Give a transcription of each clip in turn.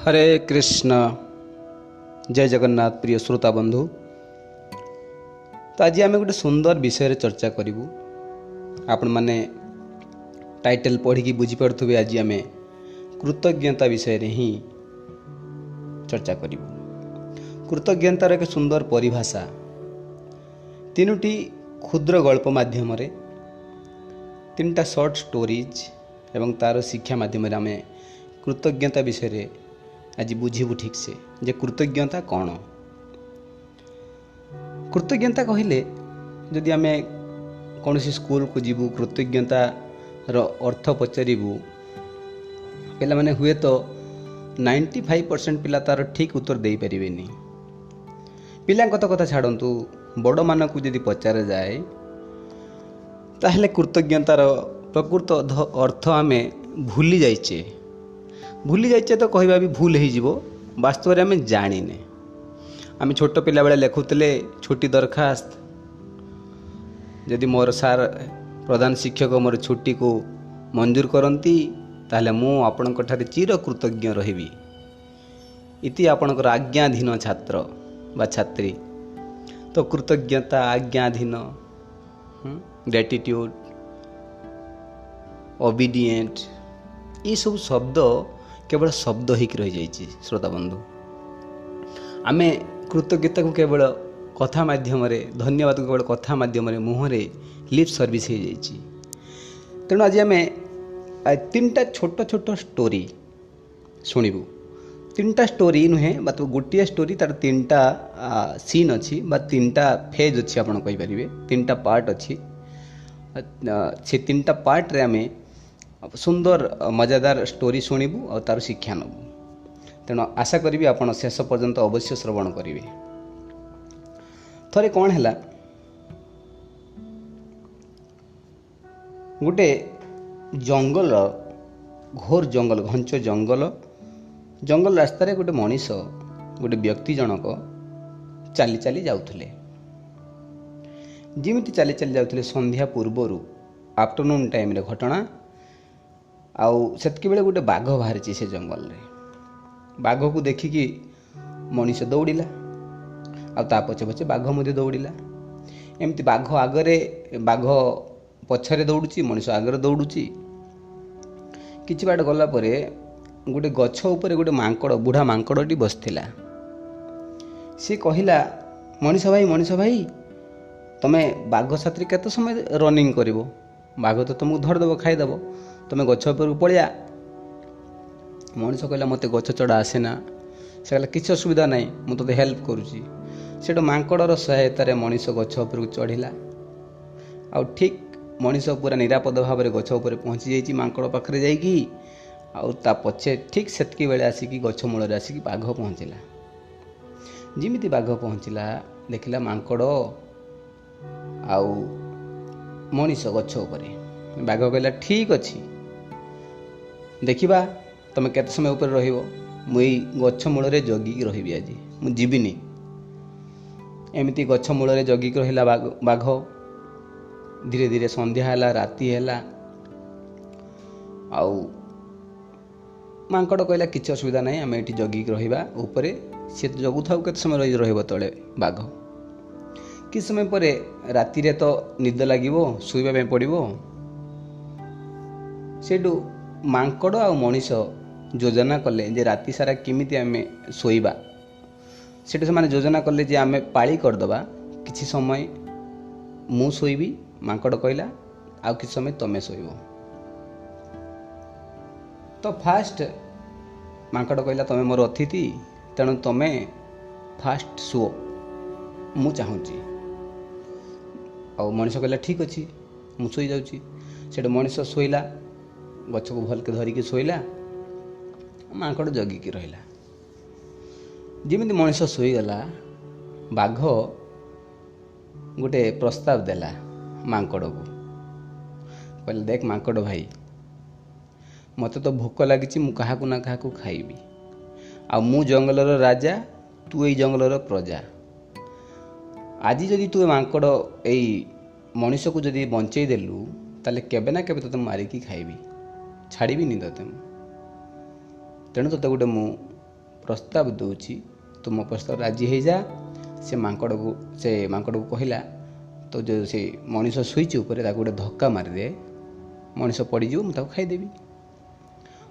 ହରେ କୃଷ୍ଣ, ଜୟ ଜଗନ୍ନାଥ। ପ୍ରିୟ ଶ୍ରୋତା ବନ୍ଧୁ, ତ ଆଜି ଆମେ ଗୋଟେ ସୁନ୍ଦର ବିଷୟରେ ଚର୍ଚ୍ଚା କରିବୁ। ଆପଣମାନେ ଟାଇଟେଲ୍ ପଢ଼ିକି ବୁଝିପାରୁଥିବେ, ଆଜି ଆମେ କୃତଜ୍ଞତା ବିଷୟରେ ହିଁ ଚର୍ଚ୍ଚା କରିବୁ। କୃତଜ୍ଞତାର ଏକ ସୁନ୍ଦର ପରିଭାଷା ତିନୋଟି କ୍ଷୁଦ୍ର ଗଳ୍ପ ମାଧ୍ୟମରେ, ତିନିଟା ସର୍ଟ ଷ୍ଟୋରିଜ୍ ଏବଂ ତା'ର ଶିକ୍ଷା ମାଧ୍ୟମରେ ଆମେ କୃତଜ୍ଞତା ବିଷୟରେ ଆଜି ବୁଝିବୁ ଠିକ୍ସେ ଯେ କୃତଜ୍ଞତା କ'ଣ। କୃତଜ୍ଞତା କହିଲେ ଯଦି ଆମେ କୌଣସି ସ୍କୁଲକୁ ଯିବୁ, କୃତଜ୍ଞତାର ଅର୍ଥ ପଚାରିବୁ, ପିଲାମାନେ ହୁଏତ 95% ପିଲା ତା'ର ଠିକ୍ ଉତ୍ତର ଦେଇପାରିବେନି। ପିଲାଙ୍କ ତ କଥା ଛାଡ଼ନ୍ତୁ, ବଡ଼ମାନଙ୍କୁ ଯଦି ପଚରାଯାଏ ତାହେଲେ କୃତଜ୍ଞତାର ପ୍ରକୃତ ଅର୍ଥ ଆମେ ଭୁଲି ଯାଇଛେ। ଭୁଲି ଯାଇଛେ ତ କହିବା ବି ଭୁଲ ହେଇଯିବ, ବାସ୍ତବରେ ଆମେ ଜାଣିନେ। ଆମେ ଛୋଟ ପିଲାବେଳେ ଲେଖୁଥିଲେ ଛୁଟି ଦରଖାସ୍ତ, ଯଦି ମୋର ସାର୍ ପ୍ରଧାନ ଶିକ୍ଷକ ମୋର ଛୁଟିକୁ ମଞ୍ଜୁର କରନ୍ତି ତାହେଲେ ମୁଁ ଆପଣଙ୍କ ଠାରେ ଚିର କୃତଜ୍ଞ ରହିବି, ଇତି ଆପଣଙ୍କର ଆଜ୍ଞାଧୀନ ଛାତ୍ର ବା ଛାତ୍ରୀ। ତ କୃତଜ୍ଞତା, ଆଜ୍ଞାଧୀନ, ଗ୍ରାଟିଟ୍ୟୁଡ଼, ଅବିଡ଼ିଏଣ୍ଟ, ଏସବୁ ଶବ୍ଦ କେବଳ ଶବ୍ଦ ହେଇକି ରହିଯାଇଛି। ଶ୍ରୋତା ବନ୍ଧୁ, ଆମେ କୃତଜ୍ଞତାକୁ କେବଳ କଥା ମାଧ୍ୟମରେ, ଧନ୍ୟବାଦକୁ କେବଳ କଥା ମାଧ୍ୟମରେ, ମୁହଁରେ ଲିପ୍ ସର୍ଭିସ୍ ହେଇଯାଇଛି। ତେଣୁ ଆଜି ଆମେ ତିନିଟା ଛୋଟ ଛୋଟ ଷ୍ଟୋରି ଶୁଣିବୁ। ତିନିଟା ଷ୍ଟୋରି ନୁହେଁ, ବା ଗୋଟିଏ ଷ୍ଟୋରି, ତା'ର ତିନିଟା ସିନ୍ ଅଛି ବା ତିନିଟା ଫେଜ୍ ଅଛି, ଆପଣ କହିପାରିବେ ତିନିଟା ପାର୍ଟ ଅଛି। ସେ ତିନିଟା ପାର୍ଟରେ ଆମେ ସୁନ୍ଦର ମଜାଦାର ଷ୍ଟୋରି ଶୁଣିବୁ ଆଉ ତା'ର ଶିକ୍ଷା ନେବୁ। ତେଣୁ ଆଶା କରିବି ଆପଣ ଶେଷ ପର୍ଯ୍ୟନ୍ତ ଅବଶ୍ୟ ଶ୍ରବଣ କରିବେ। ଥରେ କ'ଣ ହେଲା, ଗୋଟେ ଜଙ୍ଗଲ, ଘୋର ଜଙ୍ଗଲ, ଘଞ୍ଚ ଜଙ୍ଗଲ, ଜଙ୍ଗଲ ରାସ୍ତାରେ ଗୋଟେ ମଣିଷ, ଗୋଟେ ବ୍ୟକ୍ତି ଜଣକ ଚାଲି ଚାଲି ଯାଉଥିଲେ। ଯେମିତି ଚାଲି ଚାଲି ଯାଉଥିଲେ ସନ୍ଧ୍ୟା ପୂର୍ବରୁ, ଆଫ୍ଟରନୁନ୍ ଟାଇମ୍ରେ ଘଟଣା। ଆଉ ସେତିକିବେଳେ ଗୋଟେ ବାଘ ବାହାରିଛି ସେ ଜଙ୍ଗଲରେ। ବାଘକୁ ଦେଖିକି ମଣିଷ ଦୌଡ଼ିଲା, ଆଉ ତା ପଛେ ପଛେ ବାଘ ମଧ୍ୟ ଦୌଡ଼ିଲା। ଏମିତି ବାଘ ଆଗରେ, ବାଘ ପଛରେ ଦୌଡ଼ୁଛି, ମଣିଷ ଆଗରେ ଦୌଡ଼ୁଛି। କିଛି ବାଟ ଗଲା ପରେ ଗୋଟେ ଗଛ ଉପରେ ଗୋଟେ ମାଙ୍କଡ଼, ବୁଢ଼ା ମାଙ୍କଡ଼ଟି ବସିଥିଲା। ସିଏ କହିଲା, ମଣିଷ ଭାଇ, ମଣିଷ ଭାଇ, ତୁମେ ବାଘ ସାଥିରେ କେତେ ସମୟ ରନିଂ କରିବ? ବାଘ ତ ତୁମକୁ ଧରିଦେବ, ଖାଇଦେବ, ତୁମେ ଗଛ ଉପରକୁ ପଳେଇଆ। ମଣିଷ କହିଲା, ମୋତେ ଗଛ ଚଢ଼ା ଆସେନା। ସେ କହିଲା, କିଛି ଅସୁବିଧା ନାହିଁ, ମୁଁ ତୋତେ ହେଲ୍ପ କରୁଛି। ସେଇଠୁ ମାଙ୍କଡ଼ର ସହାୟତାରେ ମଣିଷ ଗଛ ଉପରକୁ ଚଢ଼ିଲା। ଆଉ ଠିକ୍ ମଣିଷ ପୁରା ନିରାପଦ ଭାବରେ ଗଛ ଉପରେ ପହଞ୍ଚି ଯାଇଛି ମାଙ୍କଡ଼ ପାଖରେ ଯାଇକି। ଆଉ ତା ପଛେ ଠିକ୍ ସେତିକି ବେଳେ ଆସିକି ଗଛ ମୂଳରେ ଆସିକି ବାଘ ପହଞ୍ଚିଲା। ଯେମିତି ବାଘ ପହଞ୍ଚିଲା, ଦେଖିଲା ମାଙ୍କଡ଼ ଆଉ ମଣିଷ ଗଛ ଉପରେ। ବାଘ କହିଲା, ଠିକ୍ ଅଛି, ଦେଖିବା ତୁମେ କେତେ ସମୟ ଉପରେ ରହିବ, ମୁଁ ଏଇ ଗଛ ମୂଳରେ ଜଗିକି ରହିବି, ଆଜି ମୁଁ ଯିବିନି। ଏମିତି ଗଛ ମୂଳରେ ଜଗିକି ରହିଲା ବାଘ। ଧୀରେ ଧୀରେ ସନ୍ଧ୍ୟା ହେଲା, ରାତି ହେଲା। ଆଉ ମାଙ୍କଡ଼ କହିଲା, କିଛି ଅସୁବିଧା ନାହିଁ, ଆମେ ଏଇଠି ଜଗିକି ରହିବା ଉପରେ, ସେ ଜଗୁଥାଉ କେତେ ସମୟ ରହିବ ତଳେ ବାଘ। କିଛି ସମୟ ପରେ ରାତିରେ ତ ନିଦ ଲାଗିବ, ଶୋଇବା ପାଇଁ ପଡ଼ିବ। ସେଇଠୁ ମାଙ୍କଡ଼ ଆଉ ମଣିଷ ଯୋଜନା କଲେ ଯେ ରାତି ସାରା କେମିତି ଆମେ ଶୋଇବା। ସେଇଠୁ ସେମାନେ ଯୋଜନା କଲେ ଯେ ଆମେ ପାଳି କରିଦେବା, କିଛି ସମୟ ମୁଁ ଶୋଇବି, ମାଙ୍କଡ଼ କହିଲା, ଆଉ କିଛି ସମୟ ତୁମେ ଶୋଇବ। ତ ଫାଷ୍ଟ ମାଙ୍କଡ଼ କହିଲା, ତୁମେ ମୋର ଅତିଥି, ତେଣୁ ତୁମେ ଫାଷ୍ଟ ଶୁଅ, ମୁଁ ଚାହୁଁଛି। ଆଉ ମଣିଷ କହିଲା, ଠିକ୍ ଅଛି, ମୁଁ ଶୋଇଯାଉଛି। ସେଇଠୁ ମଣିଷ ଶୋଇଲା, ଗଛକୁ ଭଲକି ଧରିକି ଶୋଇଲା, ମାଙ୍କଡ଼ ଜଗିକି ରହିଲା। ଯେମିତି ମଣିଷ ଶୋଇଗଲା, ବାଘ ଗୋଟେ ପ୍ରସ୍ତାବ ଦେଲା ମାଙ୍କଡ଼କୁ। କହିଲା, ଦେଖ ମାଙ୍କଡ଼ ଭାଇ, ମୋତେ ତ ଭୋକ ଲାଗିଛି, ମୁଁ କାହାକୁ ନା କାହାକୁ ଖାଇବି, ଆଉ ମୁଁ ଜଙ୍ଗଲର ରାଜା, ତୁ ଏଇ ଜଙ୍ଗଲର ପ୍ରଜା। ଆଜି ଯଦି ତୁ ମାଙ୍କଡ଼ ଏଇ ମଣିଷକୁ ଯଦି ବଞ୍ଚେଇ ଦେଲୁ, ତାହେଲେ କେବେ ନା କେବେ ତୋତେ ମାରିକି ଖାଇବି, ଛାଡ଼ିବିନି ତୋତେ ମୁଁ। ତେଣୁ ତୋତେ ଗୋଟେ ମୁଁ ପ୍ରସ୍ତାବ ଦେଉଛି, ତୁ ମୋ ପ୍ରସ୍ତାବ ରାଜି ହେଇଯା। ସେ ମାଙ୍କଡ଼କୁ କହିଲା, ତ ଯେଉଁ ସେ ମଣିଷ ଶୋଇଛି ଉପରେ ତାକୁ ଗୋଟେ ଧକ୍କା ମାରିଦେ, ମଣିଷ ପଡ଼ିଯିବ, ମୁଁ ତାକୁ ଖାଇଦେବି।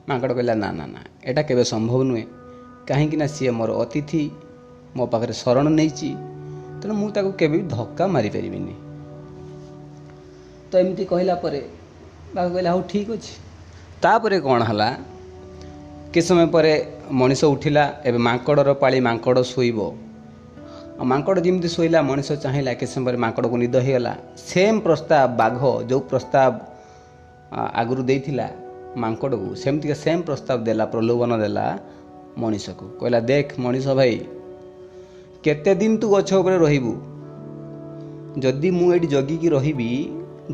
ମାଙ୍କଡ଼ କହିଲା, ନା ନା ନା, ଏଇଟା କେବେ ସମ୍ଭବ ନୁହେଁ, କାହିଁକି ନା ସିଏ ମୋର ଅତିଥି, ମୋ ପାଖରେ ଶରଣ ନେଇଛି, ତେଣୁ ମୁଁ ତାକୁ କେବେ ବି ଧକ୍କା ମାରିପାରିବିନି। ତ ଏମିତି କହିଲା ପରେ ବାଘ କହିଲା, ହଉ ଠିକ୍ ଅଛି। ତାପରେ କ'ଣ ହେଲା, କିଛି ସମୟ ପରେ ମଣିଷ ଉଠିଲା, ଏବେ ମାଙ୍କଡ଼ର ପାଳି, ମାଙ୍କଡ଼ ଶୋଇବ। ଆଉ ମାଙ୍କଡ଼ ଯେମିତି ଶୋଇଲା, ମଣିଷ ଚାହିଁଲା, କିଛି ସମୟ ପରେ ମାଙ୍କଡ଼କୁ ନିଦ ହେଇଗଲା। ସେମ୍ ପ୍ରସ୍ତାବ ବାଘ ଯେଉଁ ପ୍ରସ୍ତାବ ଆଗରୁ ଦେଇଥିଲା ମାଙ୍କଡ଼କୁ, ସେମିତିକା ସେମ୍ ପ୍ରସ୍ତାବ ଦେଲା, ପ୍ରଲୋଭନ ଦେଲା ମଣିଷକୁ। କହିଲା, ଦେଖ ମଣିଷ ଭାଇ, କେତେ ଦିନ ତୁ ଗଛ ଉପରେ ରହିବୁ? ଯଦି ମୁଁ ଏଇଠି ଜଗିକି ରହିବି,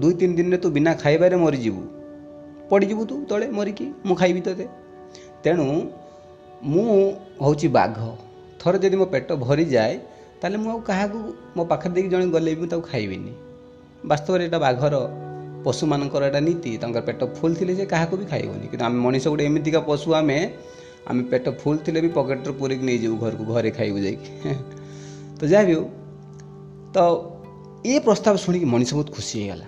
2-3 ଦିନରେ ତୁ ବିନା ଖାଇବାରେ ମରିଯିବୁ, ପଡ଼ିଯିବୁ ତୁ ତଳେ ମରିକି, ମୁଁ ଖାଇବି ତୋତେ। ତେଣୁ ମୁଁ ହେଉଛି ବାଘ, ଥରେ ଯଦି ମୋ ପେଟ ଭରିଯାଏ ତାହେଲେ ମୁଁ ଆଉ କାହାକୁ ମୋ ପାଖରେ ଦେଇକି ଜଣେ ଗଲେ ବି ମୁଁ ତାକୁ ଖାଇବିନି। ବାସ୍ତବରେ ଏଇଟା ବାଘର, ପଶୁମାନଙ୍କର ଏଇଟା ନୀତି, ତାଙ୍କର ପେଟ ଫୁଲ୍ ଥିଲେ ସେ କାହାକୁ ବି ଖାଇବନି। କିନ୍ତୁ ଆମେ ମଣିଷ ଗୋଟେ ଏମିତିକା ପଶୁ, ଆମେ ପେଟ ଫୁଲ୍ ଥିଲେ ବି ପକେଟ୍ରେ ପୂରେଇକି ନେଇଯିବୁ ଘରକୁ, ଘରେ ଖାଇବୁ ଯାଇକି। ତ ଯାହା ବି ହଉ, ତ ଏ ପ୍ରସ୍ତାବ ଶୁଣିକି ମଣିଷ ବହୁତ ଖୁସି ହେଇଗଲା।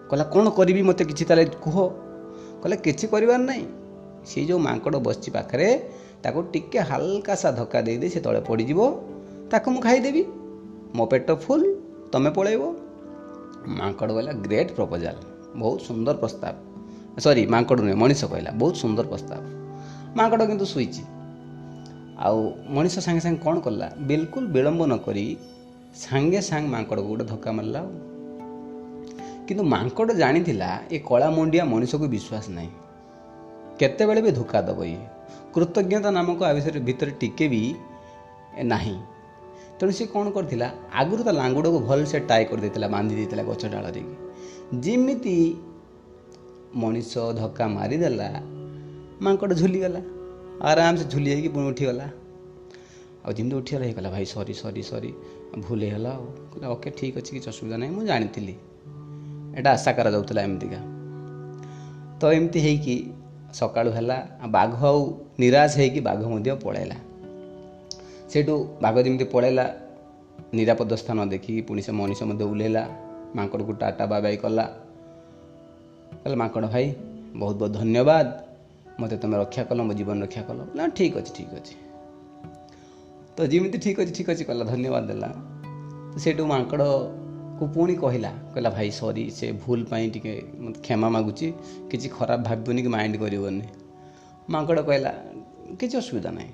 କହିଲା, କ'ଣ କରିବି, ମୋତେ କିଛି ତାହେଲେ କୁହ। କହିଲା, କିଛି କରିବାର ନାହିଁ, ସେ ଯେଉଁ ମାଙ୍କଡ଼ ବସିଛି ପାଖରେ ତାକୁ ଟିକେ ହାଲକା ସା ଧକ୍କା ଦେଇଦେ, ସେ ତଳେ ପଡ଼ିଯିବ, ତାକୁ ମୁଁ ଖାଇଦେବି, ମୋ ପେଟ ଫୁଲ୍, ତମେ ପଳେଇବ। ମାଙ୍କଡ଼ କହିଲା, ଗ୍ରେଟ୍ ପ୍ରପୋଜାଲ୍, ବହୁତ ସୁନ୍ଦର ପ୍ରସ୍ତାବ। ସରି, ମାଙ୍କଡ଼ ନୁହେଁ, ମଣିଷ କହିଲା, ବହୁତ ସୁନ୍ଦର ପ୍ରସ୍ତାବ। ମାଙ୍କଡ଼ କିନ୍ତୁ ଶୋଇଛି। ଆଉ ମଣିଷ ସାଙ୍ଗେ ସାଙ୍ଗେ କ'ଣ କଲା, ବିଲକୁଲ ବିଳମ୍ବ ନ କରି ସାଙ୍ଗେ ସାଙ୍ଗେ ମାଙ୍କଡ଼କୁ ଗୋଟେ ଧକ୍କା ମାରିଲା। ଆଉ କିନ୍ତୁ ମାଙ୍କଡ଼ ଜାଣିଥିଲା ଏ କଳା ମୁଣ୍ଡିଆ ମଣିଷକୁ ବିଶ୍ୱାସ ନାହିଁ, କେତେବେଳେ ବି ଧୋକା ଦେବ ଇଏ, କୃତଜ୍ଞତା ନାମକ ଆ ବିଷୟରେ ଭିତରେ ଟିକେ ବି ନାହିଁ। ତେଣୁ ସେ କ'ଣ କରିଥିଲା, ଆଗରୁ ତା ଲାଙ୍ଗୁଡ଼କୁ ଭଲସେ ଟାଇ କରିଦେଇଥିଲା, ବାନ୍ଧି ଦେଇଥିଲା ଗଛ ଡାଳରେ। ଯେମିତି ମଣିଷ ଧକ୍କା ମାରିଦେଲା, ମାଙ୍କଡ଼ ଝୁଲିଗଲା, ଆରାମସେ ଝୁଲି ଯାଇକି ପୁଣି ଉଠିଗଲା। ଆଉ ଯେମିତି ଉଠିଗଲା, ହେଇଗଲା ଭାଇ ସରି ସରି ସରି, ଭୁଲ ହେଇଗଲା। ଆଉ କହିଲା, ଓକେ ଠିକ୍ ଅଛି, କିଛି ଅସୁବିଧା ନାହିଁ, ମୁଁ ଜାଣିଥିଲି ଏଇଟା ଆଶା କରାଯାଉଥିଲା ଏମିତିକା। ତ ଏମିତି ହେଇକି ସକାଳୁ ହେଲା, ବାଘ ଆଉ ନିରାଶ ହେଇକି ବାଘ ମଧ୍ୟ ପଳେଇଲା। ସେଇଠୁ ବାଘ ଯେମିତି ପଳେଇଲା, ନିରାପଦ ସ୍ଥାନ ଦେଖିକି ପୁଣି ସେ ମଣିଷ ମଧ୍ୟ ଓହ୍ଲେଇଲା, ମାଙ୍କଡ଼କୁ ଟାଟା ବାଏ ବାଏ କଲା। କହିଲା, ମାଙ୍କଡ଼ ଭାଇ ବହୁତ ବହୁତ ଧନ୍ୟବାଦ, ମୋତେ ତୁମେ ରକ୍ଷା କଲ, ମୋ ଜୀବନ ରକ୍ଷା କଲ। ନା ଠିକ୍ ଅଛି ଠିକ୍ ଅଛି। ତ ଯେମିତି ଠିକ୍ ଅଛି ଠିକ୍ ଅଛି କଲା, ଧନ୍ୟବାଦ ଦେଲା। ସେଇଠୁ ମାଙ୍କଡ଼କୁ ପୁଣି କହିଲା, କହିଲା ଭାଇ ସରି, ସେ ଭୁଲ ପାଇଁ ଟିକେ ମୋତେ କ୍ଷମା ମାଗୁଛି, କିଛି ଖରାପ ଭାବିବନି କି ମାଇଣ୍ଡ କରିବନି। ମାଙ୍କଡ଼ କହିଲା, କିଛି ଅସୁବିଧା ନାହିଁ,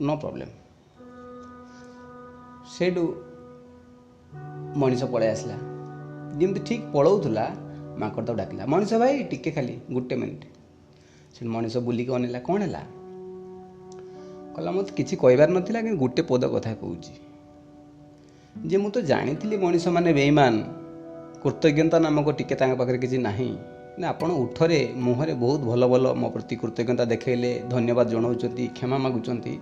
ନୋ ପ୍ରୋବ୍ଲେମ୍। ସେଇଠୁ ମଣିଷ ପଳେଇ ଆସିଲା। ଯେମିତି ଠିକ୍ ପଳଉଥିଲା, ମାଙ୍କଡ଼ ତାକୁ ଡାକିଲା, ମଣିଷ ଭାଇ ଟିକେ ଖାଲି ଗୋଟେ ମିନିଟ୍। ସେଠୁ ମଣିଷ ବୁଲିକି ଅନେଇଲା, କ'ଣ ହେଲା? କହିଲା, ମୋତେ କିଛି କହିବାର ନଥିଲା, କିନ୍ତୁ ଗୋଟେ ପଦ କଥା କହୁଛି ଯେ ମୁଁ ତ ଜାଣିଥିଲି ମଣିଷମାନେ ବେଇମାନ, କୃତଜ୍ଞତା ନାମକ ଟିକେ ତାଙ୍କ ପାଖରେ କିଛି ନାହିଁ। ନା ଆପଣ ଉଠରେ ମୁହଁରେ ବହୁତ ଭଲ ଭଲ ମୋ ପ୍ରତି କୃତଜ୍ଞତା ଦେଖେଇଲେ, ଧନ୍ୟବାଦ ଜଣାଉଛନ୍ତି, କ୍ଷମା ମାଗୁଛନ୍ତି,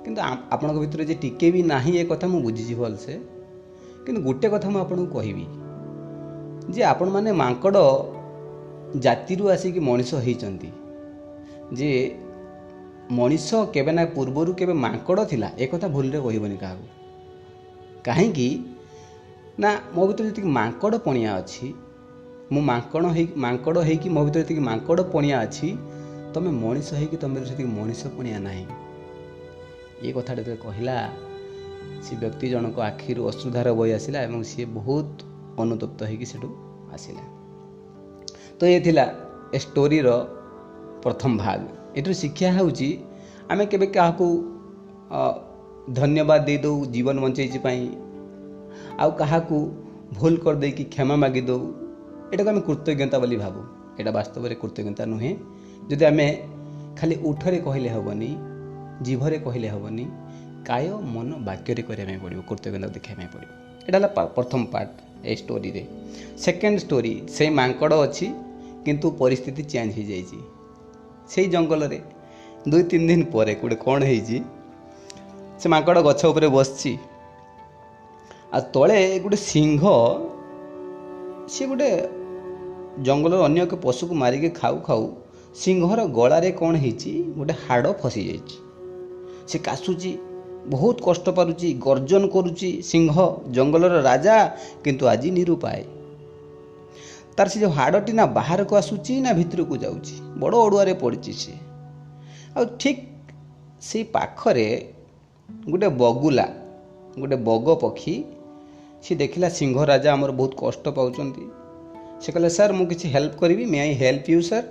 କିନ୍ତୁ ଆପଣଙ୍କ ଭିତରେ ଯେ ଟିକେ ବି ନାହିଁ ଏ କଥା ମୁଁ ବୁଝିଛି ଭଲସେ। କିନ୍ତୁ ଗୋଟେ କଥା ମୁଁ ଆପଣଙ୍କୁ କହିବି ଯେ ଆପଣମାନେ ମାଙ୍କଡ଼ ଜାତିରୁ ଆସିକି ମଣିଷ ହେଇଛନ୍ତି, ଯେ ମଣିଷ କେବେ ନା ପୂର୍ବରୁ କେବେ ମାଙ୍କଡ଼ ଥିଲା ଏ କଥା ଭୁଲରେ କହିବନି କାହାକୁ। କାହିଁକି ନା ମୋ ଭିତରେ ଯେତିକି ମାଙ୍କଡ଼ ପଣିଆ ଅଛି, ମୁଁ ମାଙ୍କଡ଼ ହେଇକି ମୋ ଭିତରେ ଯେତିକି ମାଙ୍କଡ଼ ପଣିଆ ଅଛି, ତୁମେ ମଣିଷ ହେଇକି ତୁମ ଭିତରେ ସେତିକି ମଣିଷ ପଣିଆ ନାହିଁ। ଏ କଥାଟା ଯେତେବେଳେ କହିଲା, ସେ ବ୍ୟକ୍ତି ଜଣଙ୍କ ଆଖିରୁ ଅଶ୍ରୁଧାର ବହି ଆସିଲା ଏବଂ ସିଏ ବହୁତ ଅନୁତପ୍ତ ହେଇକି ସେଠୁ ଆସିଲା। ତ ଏ ଥିଲା ଏ ଷ୍ଟୋରିର ପ୍ରଥମ ଭାଗ। ଏଥିରୁ ଶିକ୍ଷା ହେଉଛି ଆମେ କେବେ କାହାକୁ ଧନ୍ୟବାଦ ଦେଇଦେଉ ଜୀବନ ବଞ୍ଚେଇଛି ପାଇଁ, ଆଉ କାହାକୁ ଭୁଲ କରିଦେଇକି କ୍ଷମା ମାଗିଦେଉ, ଏଟାକୁ ଆମେ କୃତଜ୍ଞତା ବୋଲି ଭାବୁ। ଏଇଟା ବାସ୍ତବରେ କୃତଜ୍ଞତା ନୁହେଁ। ଯଦି ଆମେ ଖାଲି ଓଠରେ କହିଲେ ହେବନି, ଜିଭରେ କହିଲେ ହେବନି, କାୟ ମନ ବାକ୍ୟରେ କରିବା ପାଇଁ ପଡ଼ିବ, କୃତଜ୍ଞତା ଦେଖାଇବା ପାଇଁ ପଡ଼ିବ। ଏଇଟା ହେଲା ପ୍ରଥମ ପାର୍ଟ ଏ ଷ୍ଟୋରିରେ। ସେକେଣ୍ଡ ଷ୍ଟୋରି, ସେଇ ମାଙ୍କଡ଼ ଅଛି କିନ୍ତୁ ପରିସ୍ଥିତି ଚେଞ୍ଜ ହେଇଯାଇଛି। ସେଇ ଜଙ୍ଗଲରେ 2-3 ଦିନ ପରେ ଗୋଟେ କ'ଣ ହେଇଛି, ସେ ମାଙ୍କଡ଼ ଗଛ ଉପରେ ବସିଛି ଆଉ ତଳେ ଗୋଟେ ସିଂହ, ସିଏ ଗୋଟେ ଜଙ୍ଗଲର ଅନ୍ୟ ଏକ ପଶୁକୁ ମାରିକି ଖାଉ ଖାଉ ସିଂହର ଗଳାରେ କ'ଣ ହେଇଛି, ଗୋଟେ ହାଡ଼ ଫସିଯାଇଛି। ସେ କାଶୁଛି, ବହୁତ କଷ୍ଟ ପାରୁଛି, ଗର୍ଜନ କରୁଛି। ସିଂହ ଜଙ୍ଗଲର ରାଜା, କିନ୍ତୁ ଆଜି ନିରୁପାୟ। ତାର ସେ ଯେଉଁ ହାଡ଼ଟି ନା ବାହାରକୁ ଆସୁଛି ନା ଭିତରକୁ ଯାଉଛି, ବଡ଼ ଅଡ଼ୁଆରେ ପଡ଼ିଛି ସେ। ଆଉ ଠିକ୍ ସେଇ ପାଖରେ ଗୋଟେ ବଗୁଲା, ଗୋଟେ ବଗ ପକ୍ଷୀ, ସେ ଦେଖିଲା ସିଂହ ରାଜା ଆମର ବହୁତ କଷ୍ଟ ପାଉଛନ୍ତି। ସେ କହିଲା, ସାର୍ ମୁଁ କିଛି ହେଲ୍ପ କରିବି, may I help you sir?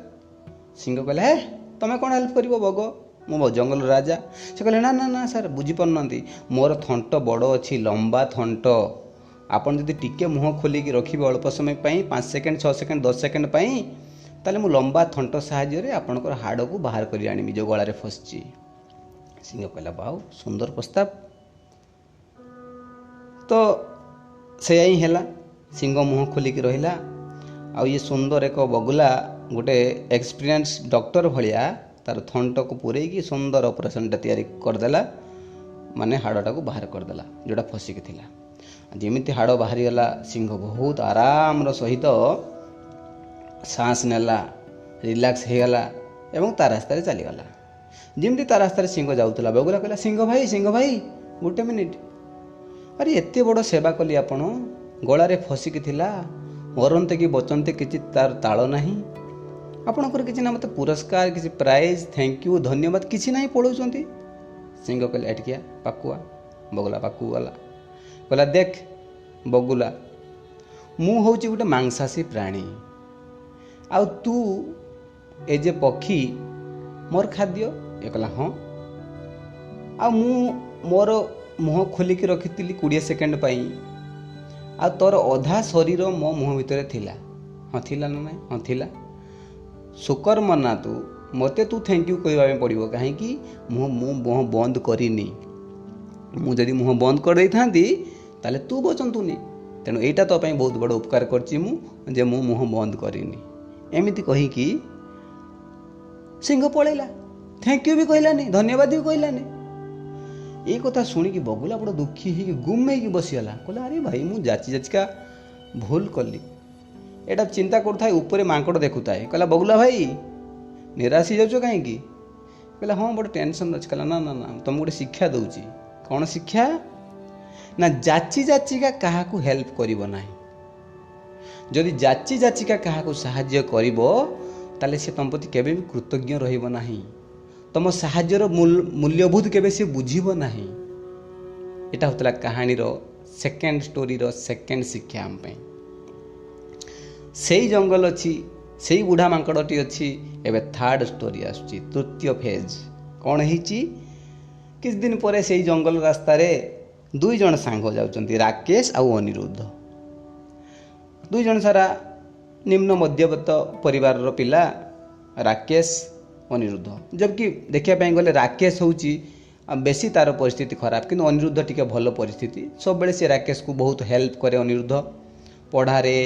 ସିଂହ କହିଲା, ହେ ତୁମେ କ'ଣ ହେଲ୍ପ କରିବ ବଗ, ମୁଁ ଜଙ୍ଗଲ ରାଜା। ସେ କହିଲେ, ନା ନା ନା ସାର୍ ବୁଝିପାରୁନାହାନ୍ତି, ମୋର ଥଣ୍ଟ ବଡ଼ ଅଛି, ଲମ୍ବା ଥଣ୍ଟ। ଆପଣ ଯଦି ଟିକେ ମୁହଁ ଖୋଲିକି ରଖିବେ ଅଳ୍ପ ସମୟ ପାଇଁ, 5 ସେକେଣ୍ଡ, 6 ସେକେଣ୍ଡ, 10 ସେକେଣ୍ଡ ପାଇଁ, ତାହେଲେ ମୁଁ ଲମ୍ବା ଥଣ୍ଟ ସାହାଯ୍ୟରେ ଆପଣଙ୍କର ହାଡ଼କୁ ବାହାର କରି ଆଣିବି ଯେଉଁ ଗଳାରେ ଫସିଛି। ସିଂହ କହିଲା, ବାଉ ସୁନ୍ଦର ପ୍ରସ୍ତାବ। ତ ସେଇଆ ହିଁ ହେଲା, ସିଂହ ମୁହଁ ଖୋଲିକି ରହିଲା। ଆଉ ଇଏ ସୁନ୍ଦର ଏକ ବଗୁଲା ଗୋଟେ ଏକ୍ସପିରିଏନ୍ସ ଡକ୍ଟର ଭଳିଆ ତାର ଥଣ୍ଟକୁ ପୂରେଇକି ସୁନ୍ଦର ଅପରେସନଟା ତିଆରି କରିଦେଲା, ମାନେ ହାଡ଼ଟାକୁ ବାହାର କରିଦେଲା ଯେଉଁଟା ଫସିକି ଥିଲା। ଯେମିତି ହାଡ଼ ବାହାରିଗଲା, ସିଂହ ବହୁତ ଆରାମର ସହିତ ସାହସ ନେଲା, ରିଲାକ୍ସ ହେଇଗଲା ଏବଂ ତା ରାସ୍ତାରେ ଚାଲିଗଲା। ଯେମିତି ତା ରାସ୍ତାରେ ସିଂହ ଯାଉଥିଲା, ବଗୁଲା କହିଲା, ସିଂହ ଭାଇ, ସିଂହ ଭାଇ ଗୋଟେ ମିନିଟ୍, ଆରେ ଏତେ ବଡ଼ ସେବା କଲି ଆପଣ, ଗଳାରେ ଫସିକି ଥିଲା, ମରନ୍ତେ କି ବଚନ୍ତେ କିଛି ତାର ତାଳ ନାହିଁ, ଆପଣଙ୍କର କିଛି ନା ମୋତେ ପୁରସ୍କାର, କିଛି ପ୍ରାଇଜ୍, thank you, ଧନ୍ୟବାଦ କିଛି ନାହିଁ, ପଳାଉଛନ୍ତି। ସିଂହ କହିଲା, ଏଠିକିଆ ପାକୁଆ। ବଗୁଲା ପାଖକୁ ଗଲା, କହିଲା, ଦେଖ ବଗୁଲା, ମୁଁ ହେଉଛି ଗୋଟେ ମାଂସାଶୀ ପ୍ରାଣୀ, ଆଉ ତୁ ଏ ଯେ ପକ୍ଷୀ ମୋର ଖାଦ୍ୟ। ଇଏ କହିଲା, ହଁ, ଆଉ ମୁଁ ମୋର ମୁହଁ ଖୋଲିକି ରଖିଥିଲି 20 ସେକେଣ୍ଡ ପାଇଁ, ଆଉ ତୋର ଅଧା ଶରୀର ମୋ ମୁହଁ ଭିତରେ ଥିଲା। ହଁ ଥିଲା ନା ନାଇଁ? ହଁ ଥିଲା। ଶୁକର ମନା ତୁ, ମୋତେ ତୁ thank you କହିବା ପାଇଁ ପଡ଼ିବ, କାହିଁକି ମୁଁ ମୁହଁ ବନ୍ଦ କରିନି। ମୁଁ ଯଦି ମୁହଁ ବନ୍ଦ କରିଦେଇଥାନ୍ତି ତାହେଲେ ତୁ ବଚନ୍ତୁନି, ତେଣୁ ଏଇଟା ତୋ ପାଇଁ ବହୁତ ବଡ଼ ଉପକାର କରିଛି ମୁଁ, ଯେ ମୁଁ ମୁହଁ ବନ୍ଦ କରିନି। ଏମିତି କହିକି ସିଂହ ପଳେଇଲା, thank you ବି କହିଲାନି, ଧନ୍ୟବାଦ ବି କହିଲାନି। ଏଇ କଥା ଶୁଣିକି ବଗୁଲା ବଡ଼ ଦୁଃଖୀ ହେଇକି ଗୁମ୍ ହେଇକି ବସିଗଲା। କହିଲା, ଆରେ ଭାଇ ମୁଁ ଯାଚି ଯାଚିକା ଭୁଲ କଲି। ଏଇଟା ଚିନ୍ତା କରୁଥାଏ, ଉପରେ ମାଙ୍କଡ଼ ଦେଖୁଥାଏ। କହିଲା, ବଗୁଲା ଭାଇ ନିରାଶ ହେଇଯାଉଛ କାହିଁକି? କହିଲା, ହଁ ବଡ଼ ଟେନସନ୍ ଅଛି। କହିଲା, ନା ନା ନା, ତୁମକୁ ଗୋଟେ ଶିକ୍ଷା ଦେଉଛି। କ'ଣ ଶିକ୍ଷା? ନା ଯାଚି ଯାଚିକା କାହାକୁ ହେଲ୍ପ କରିବ ନାହିଁ। ଯଦି ଯାଚି ଯାଚିକା କାହାକୁ ସାହାଯ୍ୟ କରିବ ତାହେଲେ ସେ ତୁମ ପ୍ରତି କେବେ ବି କୃତଜ୍ଞ ରହିବ ନାହିଁ, ତୁମ ସାହାଯ୍ୟର ମୂଲ୍ୟବୋଧ କେବେ ସେ ବୁଝିବ ନାହିଁ। ଏଇଟା ହେଉଥିଲା କାହାଣୀର ସେକେଣ୍ଡ ଷ୍ଟୋରିର ସେକେଣ୍ଡ ଶିକ୍ଷା ଆମ ପାଇଁ। ସେଇ ଜଙ୍ଗଲ ଅଛି, ସେଇ ବୁଢ଼ା ମାଙ୍କଡ଼ଟି ଅଛି। ଏବେ ଥାର୍ଡ଼ ଷ୍ଟୋରି ଆସୁଛି, ତୃତୀୟ ଫେଜ୍। କ'ଣ ହେଇଛି? କିଛି ଦିନ ପରେ ସେଇ ଜଙ୍ଗଲ ରାସ୍ତାରେ ଦୁଇ ଜଣ ସାଙ୍ଗ ଯାଉଛନ୍ତି, ରାକେଶ ଆଉ ଅନିରୁଦ୍ଧ। ଦୁଇ ଜଣ ସାରା ନିମ୍ନ ମଧ୍ୟବିତ୍ତ ପରିବାରର ପିଲା, ରାକେଶ ଅନିରୁଦ୍ଧ। ଜବକି ଦେଖିବା ପାଇଁ ଗଲେ ରାକେଶ ହେଉଛି ବେଶୀ ତାର ପରିସ୍ଥିତି ଖରାପ, କିନ୍ତୁ ଅନିରୁଦ୍ଧ ଟିକେ ଭଲ ପରିସ୍ଥିତି। ସବୁବେଳେ ସେ ରାକେଶକୁ ବହୁତ ହେଲ୍ପ କରେ ଅନିରୁଦ୍ଧ, ପଢ଼ାରେ,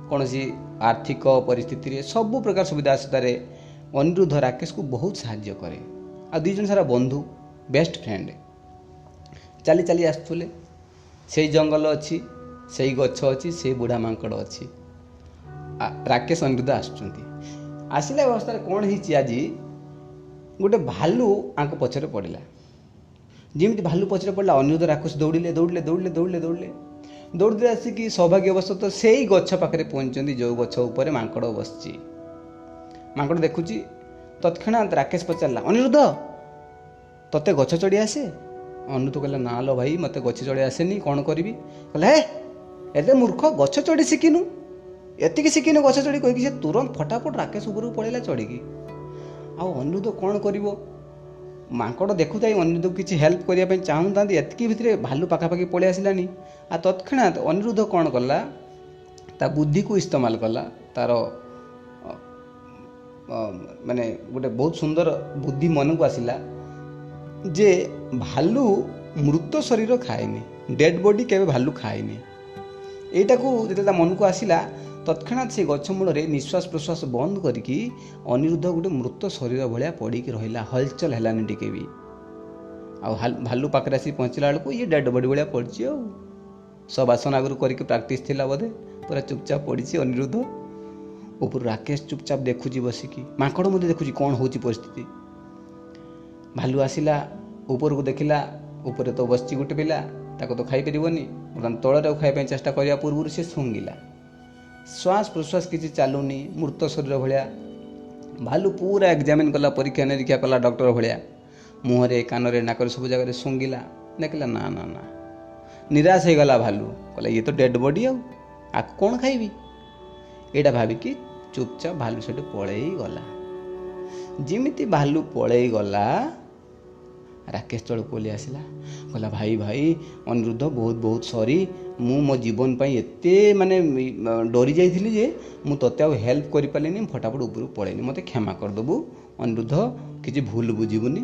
କୌଣସି ଆର୍ଥିକ ପରିସ୍ଥିତିରେ, ସବୁ ପ୍ରକାର ସୁବିଧା ଅସୁବିଧାରେ ଅନିରୁଦ୍ଧ ରାକେଶକୁ ବହୁତ ସାହାଯ୍ୟ କରେ। ଆଉ ଦୁଇ ଜଣ ସାରା ବନ୍ଧୁ, ବେଷ୍ଟ ଫ୍ରେଣ୍ଡ। ଚାଲି ଚାଲି ଆସୁଥିଲେ, ସେଇ ଜଙ୍ଗଲ ଅଛି, ସେଇ ଗଛ ଅଛି, ସେଇ ବୁଢ଼ା ମାଙ୍କଡ଼ ଅଛି। ରାକେଶ ଅନିରୁଦ୍ଧ ଆସୁଛନ୍ତି। ଆସିଲା ଅବସ୍ଥାରେ କ'ଣ ହେଇଛି, ଆଜି ଗୋଟେ ଭାଲୁ ଆଙ୍କ ପଛରେ ପଡ଼ିଲା। ଯେମିତି ଭାଲୁ ପଛରେ ପଡ଼ିଲା, ଅନିରୁଦ୍ଧ ରାକେଶ ଦୌଡ଼ିଲେ ଦୌଡ଼ିଲେ ଦୌଡ଼ିଲେ ଦୌଡ଼ିଲେ ଦୌଡ଼ିଲେ ଦୌଡ଼ିଲେ ଆସିକି ସୌଭାଗ୍ୟବଶତଃ ସେଇ ଗଛ ପାଖରେ ପହଞ୍ଚିଛନ୍ତି ଯେଉଁ ଗଛ ଉପରେ ମାଙ୍କଡ଼ ବସିଛି। ମାଙ୍କଡ଼ ଦେଖୁଛି। ତତ୍କ୍ଷଣାତ୍ ରାକେଶ ପଚାରିଲା, ଅନିରୁଦ୍ଧ ତୋତେ ଗଛ ଚଢ଼ି ଆସେ? ଅନିରୁଦ୍ଧ କହିଲା, ନା ଲୋ ଭାଇ ମୋତେ ଗଛ ଚଢ଼ି ଆସେନି, କ'ଣ କରିବି? କହିଲା, ହେ ଏତେ ମୂର୍ଖ, ଗଛ ଚଢ଼ି ଶିଖିନୁ, ଏତିକି ଶିଖିନୁ ଗଛ ଚଢ଼ି? କହିକି ସେ ତୁରନ୍ତ ଫଟାଫଟ ରାକେଶ ଉପରକୁ ପଳେଇଲା ଚଢ଼ିକି। ଆଉ ଅନିରୁଦ୍ଧ କ'ଣ କରିବ? ମାଙ୍କଡ଼ ଦେଖୁଥାଇ ଅନିରୁଦ୍ଧକୁ କିଛି ହେଲ୍ପ କରିବା ପାଇଁ ଚାହୁଁଥାନ୍ତି, ଏତିକି ଭିତରେ ଭାଲୁ ପାଖାପାଖି ପଳେଇ ଆସିଲାନି। ଆଉ ତତ୍କ୍ଷଣାତ୍ ଅନିରୁଦ୍ଧ କ'ଣ କଲା, ତା ବୁଦ୍ଧିକୁ ଇସ୍ତେମାଲ କଲା, ତାର ମାନେ ଗୋଟେ ବହୁତ ସୁନ୍ଦର ବୁଦ୍ଧି ମନକୁ ଆସିଲା ଯେ ଭାଲୁ ମୃତ ଶରୀର ଖାଏନି, ଡେଡ୍ ବଡି କେବେ ଭାଲୁ ଖାଏନି। ଏଇଟାକୁ ଯେତେବେଳେ ତା ମନକୁ ଆସିଲା, ତତ୍କ୍ଷଣାତ୍ ସେ ଗଛ ମୂଳରେ ନିଶ୍ୱାସ ପ୍ରଶ୍ୱାସ ବନ୍ଦ କରିକି ଅନିରୁଦ୍ଧ ଗୋଟେ ମୃତ ଶରୀର ଭଳିଆ ପଡ଼ିକି ରହିଲା, ହଲଚଲ ହେଲାନି ଟିକେ ବି। ଆଉ ଭାଲୁ ପାଖରେ ଆସିକି ପହଞ୍ଚିଲା ବେଳକୁ ଇଏ ଡେଡ୍ ବଡି ଭଳିଆ ପଡ଼ିଛି। ଆଉ ସବାସନ ଆଗରୁ କରିକି ପ୍ରାକ୍ଟିସ୍ ଥିଲା ବୋଧେ, ପୁରା ଚୁପଚାପ ପଡ଼ିଛି ଅନିରୁଦ୍ଧ। ଉପରୁ ରାକେଶ ଚୁପଚାପ ଦେଖୁଛି ବସିକି, ମାଙ୍କଡ଼ ମଧ୍ୟ ଦେଖୁଛି କ'ଣ ହେଉଛି ପରିସ୍ଥିତି। ଭାଲୁ ଆସିଲା, ଉପରକୁ ଦେଖିଲା, ଉପରେ ତ ବସିଛି ଗୋଟେ ପିଲା, ତାକୁ ତ ଖାଇପାରିବନି। ବର୍ତ୍ତମାନ ତଳରେ ଖାଇବା ପାଇଁ ଚେଷ୍ଟା କରିବା ପୂର୍ବରୁ ସେ ଶୁଙ୍ଘିଲା, ଶ୍ୱାସ ପ୍ରଶ୍ୱାସ କିଛି ଚାଲୁନି, ମୃତ ଶରୀର ଭଳିଆ। ଭାଲୁ ପୁରା ଏକ୍ଜାମିନ୍ କଲା, ପରୀକ୍ଷା ନିରୀକ୍ଷା କଲା ଡକ୍ଟର ଭଳିଆ, ମୁହଁରେ, କାନରେ, ନାକରେ ସବୁ ଜାଗାରେ ଶୁଙ୍ଘିଲା, ଦେଖିଲା ନା ନା ନା, ନିରାଶ ହେଇଗଲା ଭାଲୁ। କହିଲା ଇଏ ତ ଡେଡ୍ ବଡି, ଆଉ ଆକୁ କ'ଣ ଖାଇବି? ଏଇଟା ଭାବିକି ଚୁପଚାପ ଭାଲୁ ସେଠୁ ପଳେଇ ଗଲା। ଯେମିତି ଭାଲୁ ପଳେଇ ଗଲା, ରାକେଶ ତଳକୁ ଓହ୍ଲେଇ ଆସିଲା, କହିଲା ଭାଇ ଭାଇ ଅନିରୁଦ୍ଧ, ବହୁତ ବହୁତ ସରି, ମୁଁ ମୋ ଜୀବନ ପାଇଁ ଏତେ ମାନେ ଡରି ଯାଇଥିଲି ଯେ ମୁଁ ତୋତେ ଆଉ ହେଲ୍ପ କରିପାରିଲିନି, ମୁଁ ଫଟାଫଟ ଉପରକୁ ପଳେଇନି, ମୋତେ କ୍ଷମା କରିଦେବୁ ଅନିରୁଦ୍ଧ, କିଛି ଭୁଲ ବୁଝିବୁନି।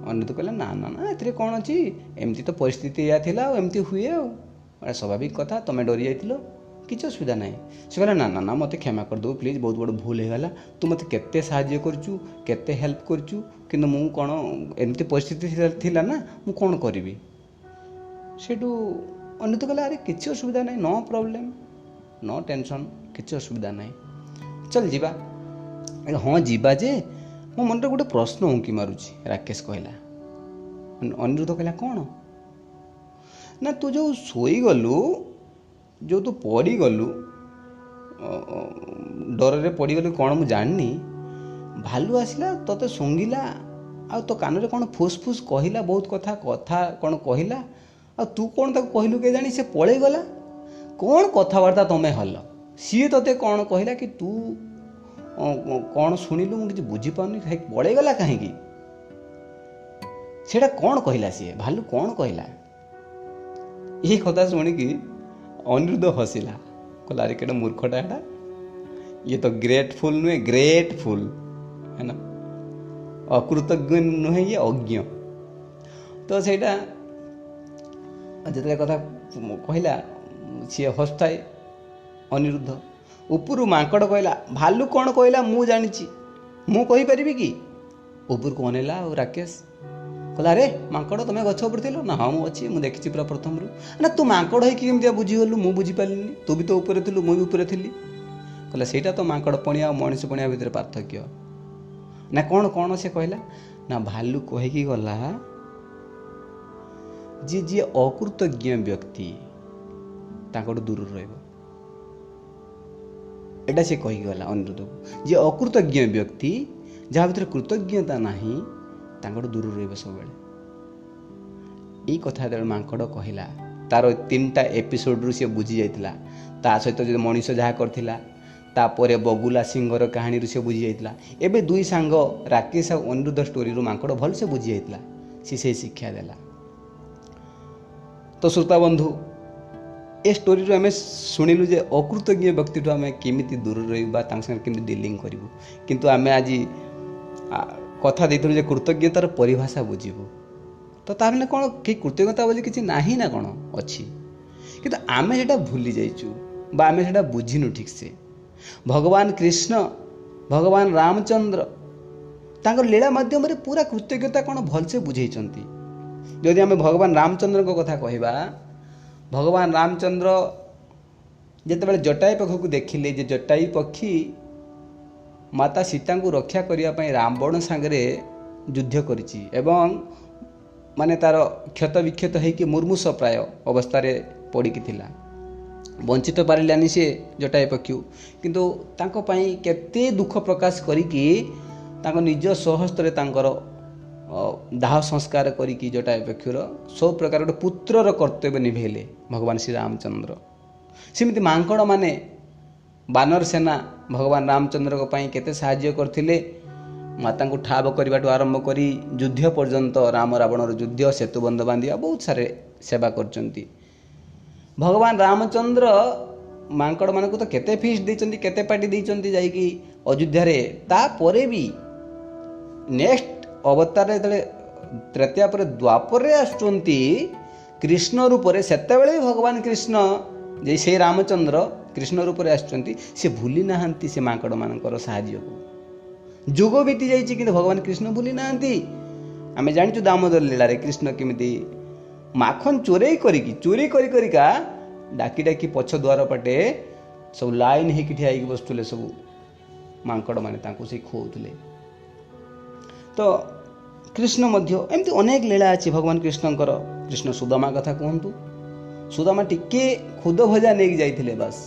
ଅନିରୁଦ୍ଧ କହିଲା ନା ନା ନା, ଏଥିରେ କ'ଣ ଅଛି, ଏମିତି ତ ପରିସ୍ଥିତି ଏଇଆ ଥିଲା ଆଉ ଏମିତି ହୁଏ, ଆଉ ଏଇଟା ସ୍ୱାଭାବିକ କଥା, ତୁମେ ଡରି ଯାଇଥିଲ, କିଛି ଅସୁବିଧା ନାହିଁ। ସେ କହିଲା ନା ନା ନା, ମୋତେ କ୍ଷମା କରିଦେବୁ ପ୍ଲିଜ୍, ବହୁତ ବଡ଼ ଭୁଲ ହେଇଗଲା, ତୁ ମୋତେ କେତେ ସାହାଯ୍ୟ କରିଛୁ, କେତେ ହେଲ୍ପ କରିଛୁ, କିନ୍ତୁ ମୁଁ କ'ଣ ଏମିତି ପରିସ୍ଥିତି ଥିଲା ନା, ମୁଁ କ'ଣ କରିବି। ସେଇଠୁ ଅନିରୁଦ୍ଧ କହିଲା ଆରେ କିଛି ଅସୁବିଧା ନାହିଁ, ନୋ ପ୍ରୋବ୍ଲେମ୍, ନୋ ଟେନସନ୍, କିଛି ଅସୁବିଧା ନାହିଁ, ଚାଲ ଯିବା। ହଁ ଯିବା ଯେ, ମୋ ମନରେ ଗୋଟେ ପ୍ରଶ୍ନ ଉଙ୍କି ମାରୁଛି, ରାକେଶ କହିଲା। ଅନିରୁଦ୍ଧ କହିଲା କ'ଣ? ନା ତୁ ଯେଉଁ ଶୋଇଗଲୁ, ଯେଉଁ ତୁ ପଡ଼ିଗଲୁ, ଡରରେ ପଡ଼ିଗଲୁ କ'ଣ ମୁଁ ଜାଣିନି, ଭାଲୁ ଆସିଲା ତୋତେ ଶୁଙ୍ଘିଲା, ଆଉ ତୋ କାନରେ କ'ଣ ଫୁସ୍ ଫୁସ୍ କହିଲା, ବହୁତ କଥା କଥା କ'ଣ କହିଲା, ଆଉ ତୁ କ'ଣ ତାକୁ କହିଲୁ କେଜାଣି, ସେ ପଳେଇଗଲା, କ'ଣ କଥାବାର୍ତ୍ତା ତମେ ହେଲ, ସିଏ ତୋତେ କ'ଣ କହିଲା କି ତୁ କ'ଣ ଶୁଣିଲୁ, ମୁଁ କିଛି ବୁଝିପାରୁନି, ପଳେଇଗଲା କାହିଁକି, ସେଇଟା କ'ଣ କହିଲା ସିଏ, ଭାଲୁ କ'ଣ କହିଲା? ଏଇ କଥା ଶୁଣିକି ଅନିରୁଦ୍ଧ ହସିଲା, କହିଲା ଆରେ କେଡ଼େ ମୂର୍ଖଟା ଏଟା, ଇଏ ତ ଗ୍ରେଟଫୁଲ୍ ନୁହେଁ, ଗ୍ରେଟଫୁଲ୍ ହେଲା, ଅକୃତଜ୍ଞ ନୁହେଁ, ଇଏ ଅଜ୍ଞ। ତ ସେଇଟା ଯେତେବେଳେ କଥା କହିଲା ସିଏ ହସୁଥାଏ ଅନିରୁଦ୍ଧ। ଉପରୁ ମାଙ୍କଡ଼ କହିଲା ଭାଲୁ କ'ଣ କହିଲା ମୁଁ ଜାଣିଛି, ମୁଁ କହିପାରିବି କି? ଉପରକୁ ଅନେଇଲା ଆଉ ରାକେଶ କହିଲା ଆରେ ମାଙ୍କଡ଼ ତୁମେ ଗଛ ଉପରେ ଥିଲ? ନା ହଁ ମୁଁ ଅଛି, ମୁଁ ଦେଖିଛି ପୁରା ପ୍ରଥମରୁ। ନା ତୁ ମାଙ୍କଡ଼ ହେଇକି କେମିତିଆ ବୁଝିଗଲୁ, ମୁଁ ବୁଝିପାରିଲିନି, ତୁ ବି ତ ଉପରେ ଥିଲୁ, ମୁଁ ବି ଉପରେ ଥିଲି। କହିଲା ସେଇଟା ତ ମାଙ୍କଡ଼ ପଣିଆ ଆଉ ମଣିଷ ପଣିଆ ଭିତରେ ପାର୍ଥକ୍ୟ। ନା କ'ଣ କ'ଣ ସେ କହିଲା? ନା ଭାଲୁ କହିକି ଗଲା ଯିଏ ଯିଏ ଅକୃତଜ୍ଞ ବ୍ୟକ୍ତି ତାଙ୍କଠୁ ଦୂରରେ ରହିବ। ଏଇଟା ସେ କହିକି ଗଲା ଅନିରୁଦ୍ଧକୁ, ଯିଏ ଅକୃତଜ୍ଞ ବ୍ୟକ୍ତି, ଯାହା ଭିତରେ କୃତଜ୍ଞତା ନାହିଁ, ତାଙ୍କଠୁ ଦୂରରେ ରହିବ ସବୁବେଳେ। ଏଇ କଥା ଯେତେବେଳେ ମାଙ୍କଡ଼ କହିଲା, ତାର 3ଟା ଏପିସୋଡ଼ରୁ ସିଏ ବୁଝି ଯାଇଥିଲା। ତା ସହିତ ଯଦି ମଣିଷ ଯାହା କରିଥିଲା, ତାପରେ ବଗୁଲା ସିଂହର କାହାଣୀରୁ ସେ ବୁଝି ଯାଇଥିଲା। ଏବେ ଦୁଇ ସାଙ୍ଗ ରାକେଶ ଆଉ ଅନିରୁଦ୍ଧ ଷ୍ଟୋରିରୁ ମାଙ୍କଡ଼ ଭଲସେ ବୁଝି ଯାଇଥିଲା, ସେ ସେଇ ଶିକ୍ଷା ଦେଲା। ତ ଶ୍ରୋତା ବନ୍ଧୁ, ଏ ଷ୍ଟୋରିରୁ ଆମେ ଶୁଣିଲୁ ଯେ ଅକୃତଜ୍ଞ ବ୍ୟକ୍ତିଠୁ ଆମେ କେମିତି ଦୂରରେ ରହିବୁ ବା ତାଙ୍କ ସାଙ୍ଗରେ କେମିତି ଡିଲିଂ କରିବୁ। କିନ୍ତୁ ଆମେ ଆଜି କଥା ଦେଇଥିଲୁ ଯେ କୃତଜ୍ଞତାର ପରିଭାଷା ବୁଝିବୁ। ତ ତା ମାନେ କ'ଣ କେହି କୃତଜ୍ଞତା ବୋଲି କିଛି ନାହିଁ ନା କ'ଣ ଅଛି? କିନ୍ତୁ ଆମେ ସେଇଟା ଭୁଲି ଯାଇଛୁ ବା ଆମେ ସେଇଟା ବୁଝିନୁ ଠିକ୍ସେ। ଭଗବାନ କୃଷ୍ଣ, ଭଗବାନ ରାମଚନ୍ଦ୍ର ତାଙ୍କର ଲୀଳା ମାଧ୍ୟମରେ ପୁରା କୃତଜ୍ଞତା କ'ଣ ଭଲସେ ବୁଝେଇଛନ୍ତି। ଯଦି ଆମେ ଭଗବାନ ରାମଚନ୍ଦ୍ରଙ୍କ କଥା କହିବା, ଭଗବାନ ରାମଚନ୍ଦ୍ର ଯେତେବେଳେ ଜଟାୟୁ ପକ୍ଷୀକୁ ଦେଖିଲେ ଯେ ଜଟାୟୁ ପକ୍ଷୀ ମାତା ସୀତାଙ୍କୁ ରକ୍ଷା କରିବା ପାଇଁ ରାବଣ ସାଙ୍ଗରେ ଯୁଦ୍ଧ କରିଛି ଏବଂ ମାନେ ତାର କ୍ଷତ ବିକ୍ଷତ ହେଇକି ମୁର୍ମୁଷ ପ୍ରାୟ ଅବସ୍ଥାରେ ପଡ଼ିକି ଥିଲା, ବଞ୍ଚିତ ପାରିଲାନି ସେ ଜଟାୟୁ ପକ୍ଷୀ, କିନ୍ତୁ ତାଙ୍କ ପାଇଁ କେତେ ଦୁଃଖ ପ୍ରକାଶ କରିକି ତାଙ୍କ ନିଜ ସ୍ୱହସ୍ତରେ ତାଙ୍କର ଦାହ ସଂସ୍କାର କରିକି ଜଟାୟୁ ପକ୍ଷୀର ସବୁ ପ୍ରକାର ଗୋଟେ ପୁତ୍ରର କର୍ତ୍ତବ୍ୟ ନିଭେଇଲେ ଭଗବାନ ଶ୍ରୀରାମଚନ୍ଦ୍ର। ସେମିତି ମାଙ୍କଡ଼ମାନେ ବାନର ସେନା ଭଗବାନ ରାମଚନ୍ଦ୍ରଙ୍କ ପାଇଁ କେତେ ସାହାଯ୍ୟ କରିଥିଲେ, ମାତାଙ୍କୁ ଠାବ କରିବାଠୁ ଆରମ୍ଭ କରି ଯୁଦ୍ଧ ପର୍ଯ୍ୟନ୍ତ, ରାମ ରାବଣର ଯୁଦ୍ଧ, ସେତୁବନ୍ଧ ବାନ୍ଧିବା, ବହୁତ ସାରା ସେବା କରିଛନ୍ତି। ଭଗବାନ ରାମଚନ୍ଦ୍ର ମାଙ୍କଡ଼ମାନଙ୍କୁ ତ କେତେ ଫିଷ୍ଟ ଦେଇଛନ୍ତି, କେତେ ପାର୍ଟି ଦେଇଛନ୍ତି ଯାଇକି ଅଯୋଧ୍ୟାରେ। ତାପରେ ବି ନେକ୍ସଟ ଅବତାରରେ ଯେତେବେଳେ ତ୍ରେତୟା ପରେ ଦ୍ୱାପରେ ଆସୁଛନ୍ତି କୃଷ୍ଣ ରୂପରେ, ସେତେବେଳେ ବି ଭଗବାନ କୃଷ୍ଣ ଯେ ସେଇ ରାମଚନ୍ଦ୍ର କୃଷ୍ଣ ରୂପରେ ଆସୁଛନ୍ତି, ସେ ଭୁଲି ନାହାନ୍ତି ସେ ମାଙ୍କଡ଼ମାନଙ୍କର ସାହାଯ୍ୟକୁ। ଯୁଗ ବିତି ଯାଇଛି କିନ୍ତୁ ଭଗବାନ କୃଷ୍ଣ ଭୁଲି ନାହାନ୍ତି। ଆମେ ଜାଣିଛୁ ଦାମୋଦର ଲୀଳାରେ କୃଷ୍ଣ କେମିତି ମାଖନ ଚୋରେଇ କରିକି, ଚୋରି କରି କରିକା ଡାକି ଡାକି ପଛ ଦ୍ୱାର ପଟେ ସବୁ ଲାଇନ୍ ହେଇକି ଠିଆ ହେଇକି ବସୁଥିଲେ ସବୁ ମାଙ୍କଡ଼ମାନେ, ତାଙ୍କୁ ସେ ଖୁଆଉଥିଲେ। ତ କୃଷ୍ଣ ମଧ୍ୟ ଏମିତି ଅନେକ ଲୀଳା ଅଛି ଭଗବାନ କୃଷ୍ଣଙ୍କର। କୃଷ୍ଣ ସୁଦାମା କଥା କୁହନ୍ତୁ, ସୁଦାମା ଟିକେ ଖୁଦ ଭଜା ନେଇକି ଯାଇଥିଲେ ବାସ୍,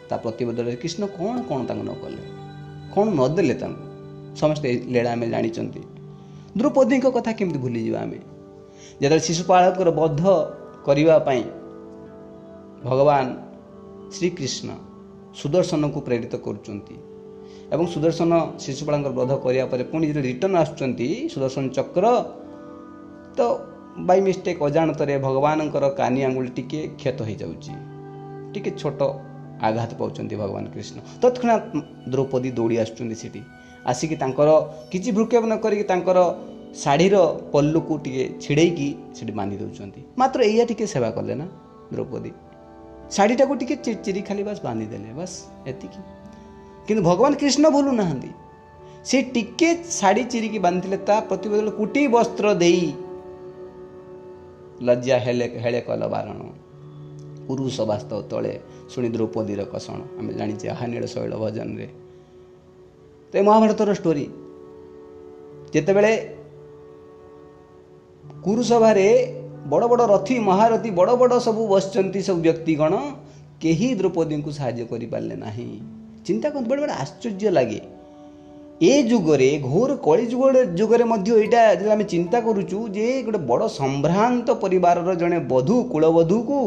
ତା ପ୍ରତିବଦଳରେ କୃଷ୍ଣ କ'ଣ କ'ଣ ତାଙ୍କୁ ନ କଲେ, କ'ଣ ନଦେଲେ ତାଙ୍କୁ, ସମସ୍ତେ ଏ ଲୀଳା ଆମେ ଜାଣିଛନ୍ତି। ଦ୍ରୌପଦୀଙ୍କ କଥା କେମିତି ଭୁଲିଯିବା ଆମେ? ଯେତେବେଳେ ଶିଶୁପାଳଙ୍କର ବଧ କରିବା ପାଇଁ ଭଗବାନ ଶ୍ରୀକୃଷ୍ଣ ସୁଦର୍ଶନକୁ ପ୍ରେରିତ କରୁଛନ୍ତି ଏବଂ ସୁଦର୍ଶନ ଶିଶୁପାଳଙ୍କର ବଧ କରିବା ପରେ ପୁଣି ଯେତେବେଳେ ରିଟର୍ଣ୍ଣ ଆସୁଛନ୍ତି ସୁଦର୍ଶନ ଚକ୍ର, ତ ବାଇ ମିଷ୍ଟେକ୍ ଅଜାଣତରେ ଭଗବାନଙ୍କର କାନି ଆଙ୍ଗୁଳି ଟିକେ କ୍ଷତ ହେଇଯାଉଛି, ଟିକେ ଛୋଟ ଆଘାତ ପାଉଛନ୍ତି ଭଗବାନ କୃଷ୍ଣ। ତତ୍କ୍ଷଣାତ୍ ଦ୍ରୌପଦୀ ଦୌଡ଼ି ଆସୁଛନ୍ତି ସେଠି, ଆସିକି ତାଙ୍କର କିଛି ଭ୍ରୂକ୍ଷେପ ନ କରିକି ତାଙ୍କର ଶାଢ଼ୀର ପଲ୍ଲୁକୁ ଟିକେ ଛିଡ଼େଇକି ସେଠି ବାନ୍ଧି ଦେଉଛନ୍ତି। ମାତ୍ର ଏଇଆ ଟିକେ ସେବା କଲେ ନା ଦ୍ରୌପଦୀ, ଶାଢ଼ୀଟାକୁ ଟିକେ ଚିରି ଖାଲି ବାସ୍ ବାନ୍ଧିଦେଲେ, ବାସ୍ ଏତିକି। କିନ୍ତୁ ଭଗବାନ କୃଷ୍ଣ ଭୁଲୁ ନାହାନ୍ତି, ସେ ଟିକେ ଶାଢ଼ୀ ଚିରିକି ବାନ୍ଧିଥିଲେ, ତା ପ୍ରତିବଦଳରେ କୁଟି ବସ୍ତ୍ର ଦେଇ ଲଜ୍ଜା ହେଲେ ହେଳେ କଲ ବାରଣ, ପୁରୁଷ ବାସ୍ତବ ତଳେ ଶୁଣି ଦ୍ରୌପଦୀର କଷଣ। ଆମେ ଜାଣିଛେ ଆହାନୀଳ ଶୈଳ ଭଜନରେ। ତ ଏ ମହାଭାରତର ଷ୍ଟୋରି, ଯେତେବେଳେ କୁରୁସଭାରେ ବଡ଼ ବଡ଼ ରଥୀ ମହାରଥୀ ବଡ଼ ବଡ଼ ସବୁ ବସିଛନ୍ତି ସବୁ ବ୍ୟକ୍ତିଗଣ, କେହି ଦ୍ରୌପଦୀଙ୍କୁ ସାହାଯ୍ୟ କରିପାରିଲେ ନାହିଁ। ଚିନ୍ତା କରନ୍ତୁ, ବେଳେବେଳେ ଆଶ୍ଚର୍ଯ୍ୟ ଲାଗେ ଏ ଯୁଗରେ, ଘୋର କଳି ଯୁଗରେ ମଧ୍ୟ ଏଇଟା ଯେତେବେଳେ ଆମେ ଚିନ୍ତା କରୁଛୁ ଯେ ଗୋଟେ ବଡ଼ ସମ୍ଭ୍ରାନ୍ତ ପରିବାରର ଜଣେ ବଧୂ, କୁଳବଧୂକୁ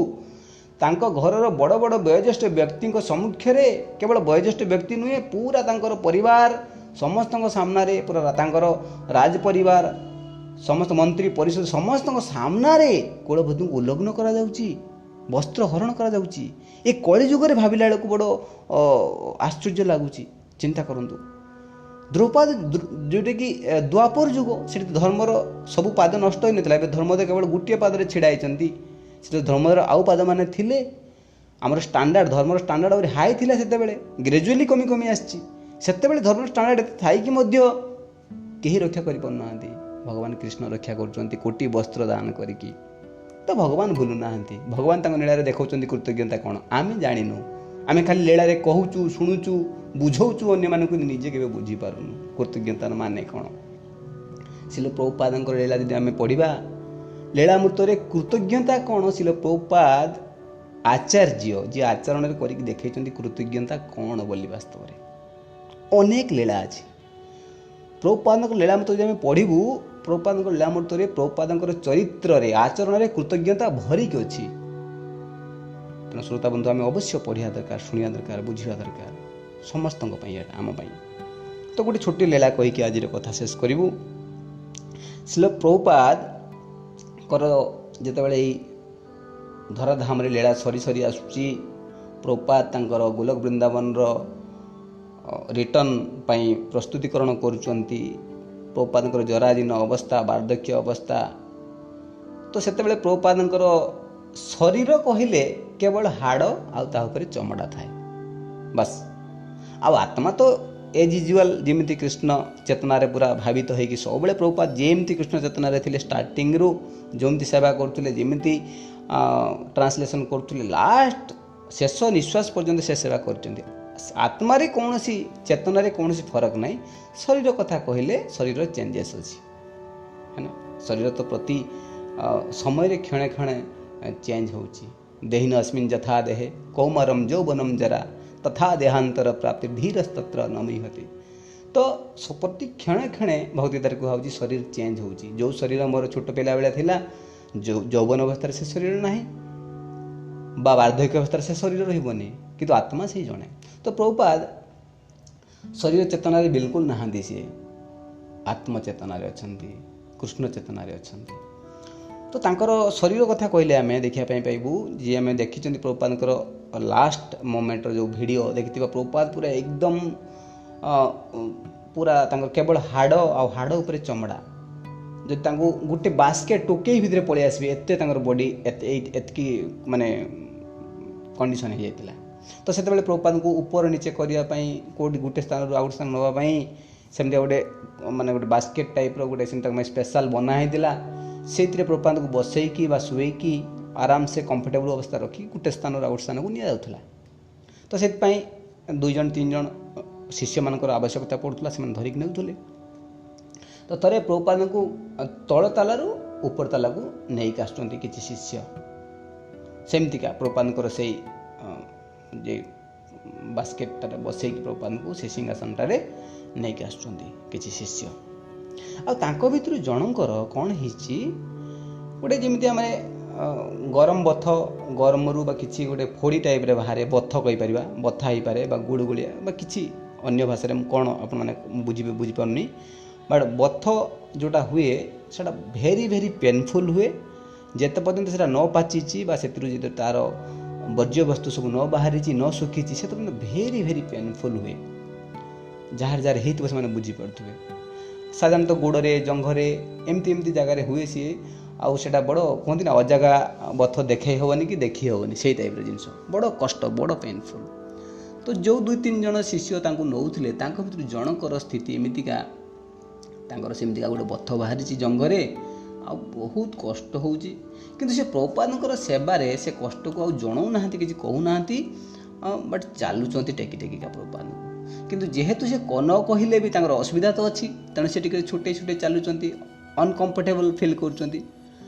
ତାଙ୍କ ଘରର ବଡ଼ ବଡ଼ ବୟୋଜ୍ୟେଷ୍ଠ ବ୍ୟକ୍ତିଙ୍କ ସମ୍ମୁଖରେ, କେବଳ ବୟୋଜ୍ୟେଷ୍ଠ ବ୍ୟକ୍ତି ନୁହେଁ, ପୁରା ତାଙ୍କର ପରିବାର ସମସ୍ତଙ୍କ ସାମ୍ନାରେ, ପୁରା ତାଙ୍କର ରାଜ ପରିବାର ସମସ୍ତ ମନ୍ତ୍ରୀ ପରିଷଦ ସମସ୍ତଙ୍କ ସାମ୍ନାରେ କୁଳବଧୂଙ୍କୁ ଉଲ୍ଲଗ୍ନ କରାଯାଉଛି, ବସ୍ତ୍ର ହରଣ କରାଯାଉଛି। ଏ କଳି ଯୁଗରେ ଭାବିଲା ବେଳକୁ ବଡ଼ ଆଶ୍ଚର୍ଯ୍ୟ ଲାଗୁଛି। ଚିନ୍ତା କରନ୍ତୁ, ଦ୍ରୌପଦୀ ଯେଉଁଟାକି ଦ୍ୱାପର ଯୁଗ, ସେଠି ଧର୍ମର ସବୁ ପାଦ ନଷ୍ଟ ହୋଇନଥିଲା। ଏବେ ଧର୍ମ ତ କେବଳ ଗୋଟିଏ ପାଦରେ ଛିଡ଼ା ହେଇଛନ୍ତି, ସେଠି ଧର୍ମର ଆଉ ପାଦମାନେ ଥିଲେ। ଆମର ଷ୍ଟାଣ୍ଡାର୍ଡ଼, ଧର୍ମର ଷ୍ଟାଣ୍ଡାର୍ଡ଼ ଆହୁରି ହାଇ ଥିଲା ସେତେବେଳେ, ଗ୍ରାଜୁଆଲି କମି କମି ଆସିଛି। ସେତେବେଳେ ଧର୍ମର ଷ୍ଟାଣ୍ଡାର୍ଡ଼ ଏତେ ଥାଇକି ମଧ୍ୟ କେହି ରକ୍ଷା କରିପାରୁନାହାନ୍ତି। ଭଗବାନ କୃଷ୍ଣ ରକ୍ଷା କରୁଛନ୍ତି କୋଟି ବସ୍ତ୍ର ଦାନ କରିକି। ତ ଭଗବାନ ଭୁଲୁ ନାହାନ୍ତି, ଭଗବାନ ତାଙ୍କ ଲୀଳାରେ ଦେଖାଉଛନ୍ତି କୃତଜ୍ଞତା କ'ଣ ଆମେ ଜାଣିନୁ। ଆମେ ଖାଲି ଲୀଳାରେ କହୁଛୁ, ଶୁଣୁଛୁ, ବୁଝାଉଛୁ ଅନ୍ୟମାନଙ୍କୁ, କିନ୍ତୁ ନିଜେ କେବେ ବୁଝିପାରୁନୁ କୃତଜ୍ଞତାର ମାନେ କ'ଣ। ଶ୍ରୀଲ ପ୍ରଭୁପାଦଙ୍କର ଲୀଳା ଯଦି ଆମେ ପଢ଼ିବା, ଲୀଳାମୃତରେ କୃତଜ୍ଞତା କ'ଣ, ଶ୍ରୀଲ ପ୍ରଭୁପାଦ ଆଚାର୍ଯ୍ୟ ଯିଏ ଆଚରଣରେ କରିକି ଦେଖାଇଛନ୍ତି କୃତଜ୍ଞତା କ'ଣ ବୋଲି। ବାସ୍ତବରେ ଅନେକ ଲୀଳା ଅଛି ପ୍ରଭୁପାଦଙ୍କ ଲୀଳାମୃତ ଯଦି ଆମେ ପଢ଼ିବୁ, ପ୍ରଭୁପାଦଙ୍କ ଲୀଳାମୃତରେ ପ୍ରଭୁପାଦଙ୍କର ଚରିତ୍ରରେ ଆଚରଣରେ କୃତଜ୍ଞତା ଭରିକି ଅଛି। ତେଣୁ ଶ୍ରୋତା ବନ୍ଧୁ, ଆମେ ଅବଶ୍ୟ ପଢ଼ିବା ଦରକାର, ଶୁଣିବା ଦରକାର, ବୁଝିବା ଦରକାର, ସମସ୍ତଙ୍କ ପାଇଁ ଏଇଟା ଆମ ପାଇଁ। ତ ଗୋଟେ ଛୋଟି ଲୀଳା କହିକି ଆଜିର କଥା ଶେଷ କରିବୁ। ଶ୍ରୀଲ ପ୍ରଭୁପାଦଙ୍କର ଯେତେବେଳେ ଏଇ ଧରାଧାମରେ ଲୀଳା ସରି ସରି ଆସୁଛି, ପ୍ରଭୁପାଦ ତାଙ୍କର ଗୋଲକ ବୃନ୍ଦାବନର ରିଟର୍ଣ୍ଣ ପାଇଁ ପ୍ରସ୍ତୁତିକରଣ କରୁଛନ୍ତି। ପ୍ରଭୁପାଦଙ୍କର ଜରାଜୀର୍ଣ୍ଣ ଅବସ୍ଥା, ବାର୍ଦ୍ଧକ୍ୟ ଅବସ୍ଥା, ତ ସେତେବେଳେ ପ୍ରଭୁପାଦଙ୍କର ଶରୀର କହିଲେ କେବଳ ହାଡ଼ ଆଉ ତା ଉପରେ ଚମଡ଼ା ଥାଏ ବାସ୍। ଆଉ ଆତ୍ମା ତ ଏଜ୍ ୟୁଜୁଆଲ୍, ଯେମିତି କୃଷ୍ଣ ଚେତନାରେ ପୁରା ଭାବିତ ହେଇକି ସବୁବେଳେ ପ୍ରଭୁପାଦ ଯେମିତି କୃଷ୍ଣ ଚେତନାରେ ଥିଲେ ଷ୍ଟାର୍ଟିଂରୁ, ଯେମିତି ସେବା କରୁଥିଲେ, ଯେମିତି ଟ୍ରାନ୍ସଲେସନ୍ କରୁଥିଲେ, ଲାଷ୍ଟ ଶେଷ ନିଶ୍ୱାସ ପର୍ଯ୍ୟନ୍ତ ସେ ସେବା କରିଛନ୍ତି। ଆତ୍ମାରେ କୌଣସି ଚେତନାରେ କୌଣସି ଫରକ ନାହିଁ। ଶରୀର କଥା କହିଲେ ଶରୀର ଚେଞ୍ଜେସ୍ ଅଛି, ହେଲା। ଶରୀର ତ ପ୍ରତି ସମୟରେ କ୍ଷଣେ କ୍ଷଣେ ଚେଞ୍ଜ ହେଉଛି। ଦେହିନ ଅସ୍ମିନ୍ ଯଥା ଦେହେ କୌମାରମ୍ ଯୌବନମ୍ ଜରା ତଥା ଦେହାନ୍ତର ପ୍ରାପ୍ତି ଧୀରସ୍ତତ୍ର ନମିହତି। ତ ପ୍ରତି କ୍ଷଣେ କ୍ଷଣେ ଭକ୍ତିତାରେ କୁହାହେଉଛି ଶରୀର ଚେଞ୍ଜ ହେଉଛି। ଯେଉଁ ଶରୀର ମୋର ଛୋଟ ପିଲାବେଳେ ଥିଲା, ଯୌବନ ଅବସ୍ଥାରେ ସେ ଶରୀର ନାହିଁ, ବା ବାର୍ଦ୍ଧକ୍ୟ ଅବସ୍ଥାରେ ସେ ଶରୀର ରହିବନି, କିନ୍ତୁ ଆତ୍ମା ସେଇ ଜଣେ। ତ ପ୍ରଭୁପାଦ ଶରୀର ଚେତନାରେ ବିଲକୁଲ ନାହାନ୍ତି, ସିଏ ଆତ୍ମଚେତନାରେ ଅଛନ୍ତି, କୃଷ୍ଣ ଚେତନାରେ ଅଛନ୍ତି। ତ ତାଙ୍କର ଶରୀର କଥା କହିଲେ ଆମେ ଦେଖିବା ପାଇଁ ପାଇବୁ, ଯିଏ ଆମେ ଦେଖିଛନ୍ତି ପ୍ରଭୁପାଦଙ୍କର ଲାଷ୍ଟ ମୋମେଣ୍ଟର ଯେଉଁ ଭିଡ଼ିଓ ଦେଖିଥିବା, ପ୍ରଭୁପାଦ ପୁରା ଏକଦମ ପୁରା ତାଙ୍କର କେବଳ ହାଡ଼ ଆଉ ହାଡ଼ ଉପରେ ଚମଡ଼ା, ଯଦି ତାଙ୍କୁ ଗୋଟେ ବାସ୍କେଟ୍ ଟୋକେଇ ଭିତରେ ପଳେଇ ଆସିବେ, ଏତେ ତାଙ୍କର ବଡି ଏତିକି ମାନେ କଣ୍ଡିସନ୍ ହେଇଯାଇଥିଲା। ତ ସେତେବେଳେ ପ୍ରଭୁପାଦଙ୍କୁ ଉପର ନିଚେ କରିବା ପାଇଁ, କେଉଁଠି ଗୋଟେ ସ୍ଥାନରୁ ଆଉ ଗୋଟେ ସ୍ଥାନ ନେବା ପାଇଁ ସେମିତି ଗୋଟେ ମାନେ ଗୋଟେ ବାସ୍କେଟ୍ ଟାଇପ୍ର ଗୋଟେ ସେମିତି ତାଙ୍କ ପାଇଁ ସ୍ପେଶାଲ୍ ବନା ହେଇଥିଲା। ସେଇଥିରେ ପ୍ରଭୁପାଦଙ୍କୁ ବସେଇକି ବା ଶୁଏଇକି ଆରାମସେ କମ୍ଫର୍ଟେବୁଲ୍ ଅବସ୍ଥା ରଖି ଗୋଟେ ସ୍ଥାନରୁ ଆଉ ଗୋଟେ ସ୍ଥାନକୁ ନିଆଯାଉଥିଲା। ତ ସେଥିପାଇଁ 2 ଜଣ 3 ଜଣ ଶିଷ୍ୟମାନଙ୍କର ଆବଶ୍ୟକତା ପଡ଼ୁଥିଲା, ସେମାନେ ଧରିକି ନେଉଥିଲେ। ତ ଥରେ ପ୍ରଭୁପାଦଙ୍କୁ ତଳ ତାଲାରୁ ଉପର ତାଲାକୁ ନେଇକି ଆସୁଛନ୍ତି କିଛି ଶିଷ୍ୟ। ସେମିତିକା ପ୍ରଭୁପାଦଙ୍କର ସେଇ ଯେ ବାସ୍କେଟଟାରେ ବସେଇକି ପ୍ରଭୁପାଦଙ୍କୁ ସେ ସିଂହାସନଟାରେ ନେଇକି ଆସୁଛନ୍ତି କିଛି ଶିଷ୍ୟ। ଆଉ ତାଙ୍କ ଭିତରୁ ଜଣଙ୍କର କ'ଣ ହେଇଛି, ଗୋଟେ ଯେମିତି ଆମେ ଗରମ ବଥ, ଗରମରୁ ବା କିଛି ଗୋଟେ ଫୋଡ଼ି ଟାଇପ୍ରେ ବାହାରେ, ବଥ କହିପାରିବା, ବଥା ହେଇପାରେ ବା ଗୁଳୁଗୁଳିଆ ବା କିଛି ଅନ୍ୟ ଭାଷାରେ ମୁଁ କ'ଣ ଆପଣମାନେ ବୁଝିପାରୁନି, ବଟ୍ ବଥ ଯେଉଁଟା ହୁଏ ସେଇଟା ଭେରି ଭେରି ପେନଫୁଲ୍ ହୁଏ। ଯେତେ ପର୍ଯ୍ୟନ୍ତ ସେଇଟା ନ ପାଚିଛି ବା ସେଥିରୁ ଯେତେ ତା'ର ବର୍ଜ୍ୟବସ୍ତୁ ସବୁ ନ ବାହାରିଛି, ନ ଶୁଖିଛି, ସେତେ ପର୍ଯ୍ୟନ୍ତ ଭେରି ଭେରି ପେନଫୁଲ୍ ହୁଏ। ଯାହାର ଯାହାର ହେଇଥିବ ସେମାନେ ବୁଝିପାରୁଥିବେ। ସାଧାରଣତଃ ଗୋଡ଼ରେ, ଜଙ୍ଘରେ, ଏମିତି ଏମିତି ଜାଗାରେ ହୁଏ ସିଏ। ଆଉ ସେଇଟା ବଡ଼ କୁହନ୍ତି ନା, ଅଜାଗା ବଥ ଦେଖେଇ ହେବନି କି ଦେଖି ହେବନି, ସେଇ ଟାଇପ୍ର ଜିନିଷ, ବଡ଼ କଷ୍ଟ, ବଡ଼ ପେନଫୁଲ୍। ତ ଯେଉଁ 2-3 ଜଣ ଶିଷ୍ୟ ତାଙ୍କୁ ନେଉଥିଲେ, ତାଙ୍କ ଭିତରୁ ଜଣଙ୍କର ସ୍ଥିତି ଏମିତିକା, ତାଙ୍କର ସେମିତିକା ଗୋଟେ ବଥ ବାହାରିଛି ଜଙ୍ଘରେ ଆଉ ବହୁତ କଷ୍ଟ ହେଉଛି। କିନ୍ତୁ ସେ ପ୍ରଭୁପାଦଙ୍କର ସେବାରେ ସେ କଷ୍ଟକୁ ଆଉ ଜଣାଉନାହାନ୍ତି, କିଛି କହୁନାହାନ୍ତି, ବଟ୍ ଚାଲୁଛନ୍ତି ଟେକି ଟେକିକା ପ୍ରଭୁପାଦଙ୍କୁ। କିନ୍ତୁ ଯେହେତୁ ସେ ନ କହିଲେ ବି ତାଙ୍କର ଅସୁବିଧା ତ ଅଛି, ତେଣୁ ସେ ଟିକେ ଛୋଟେଇ ଛୋଟେଇ ଚାଲୁଛନ୍ତି, ଅନକମ୍ଫର୍ଟେବଲ୍ ଫିଲ୍ କରୁଛନ୍ତି।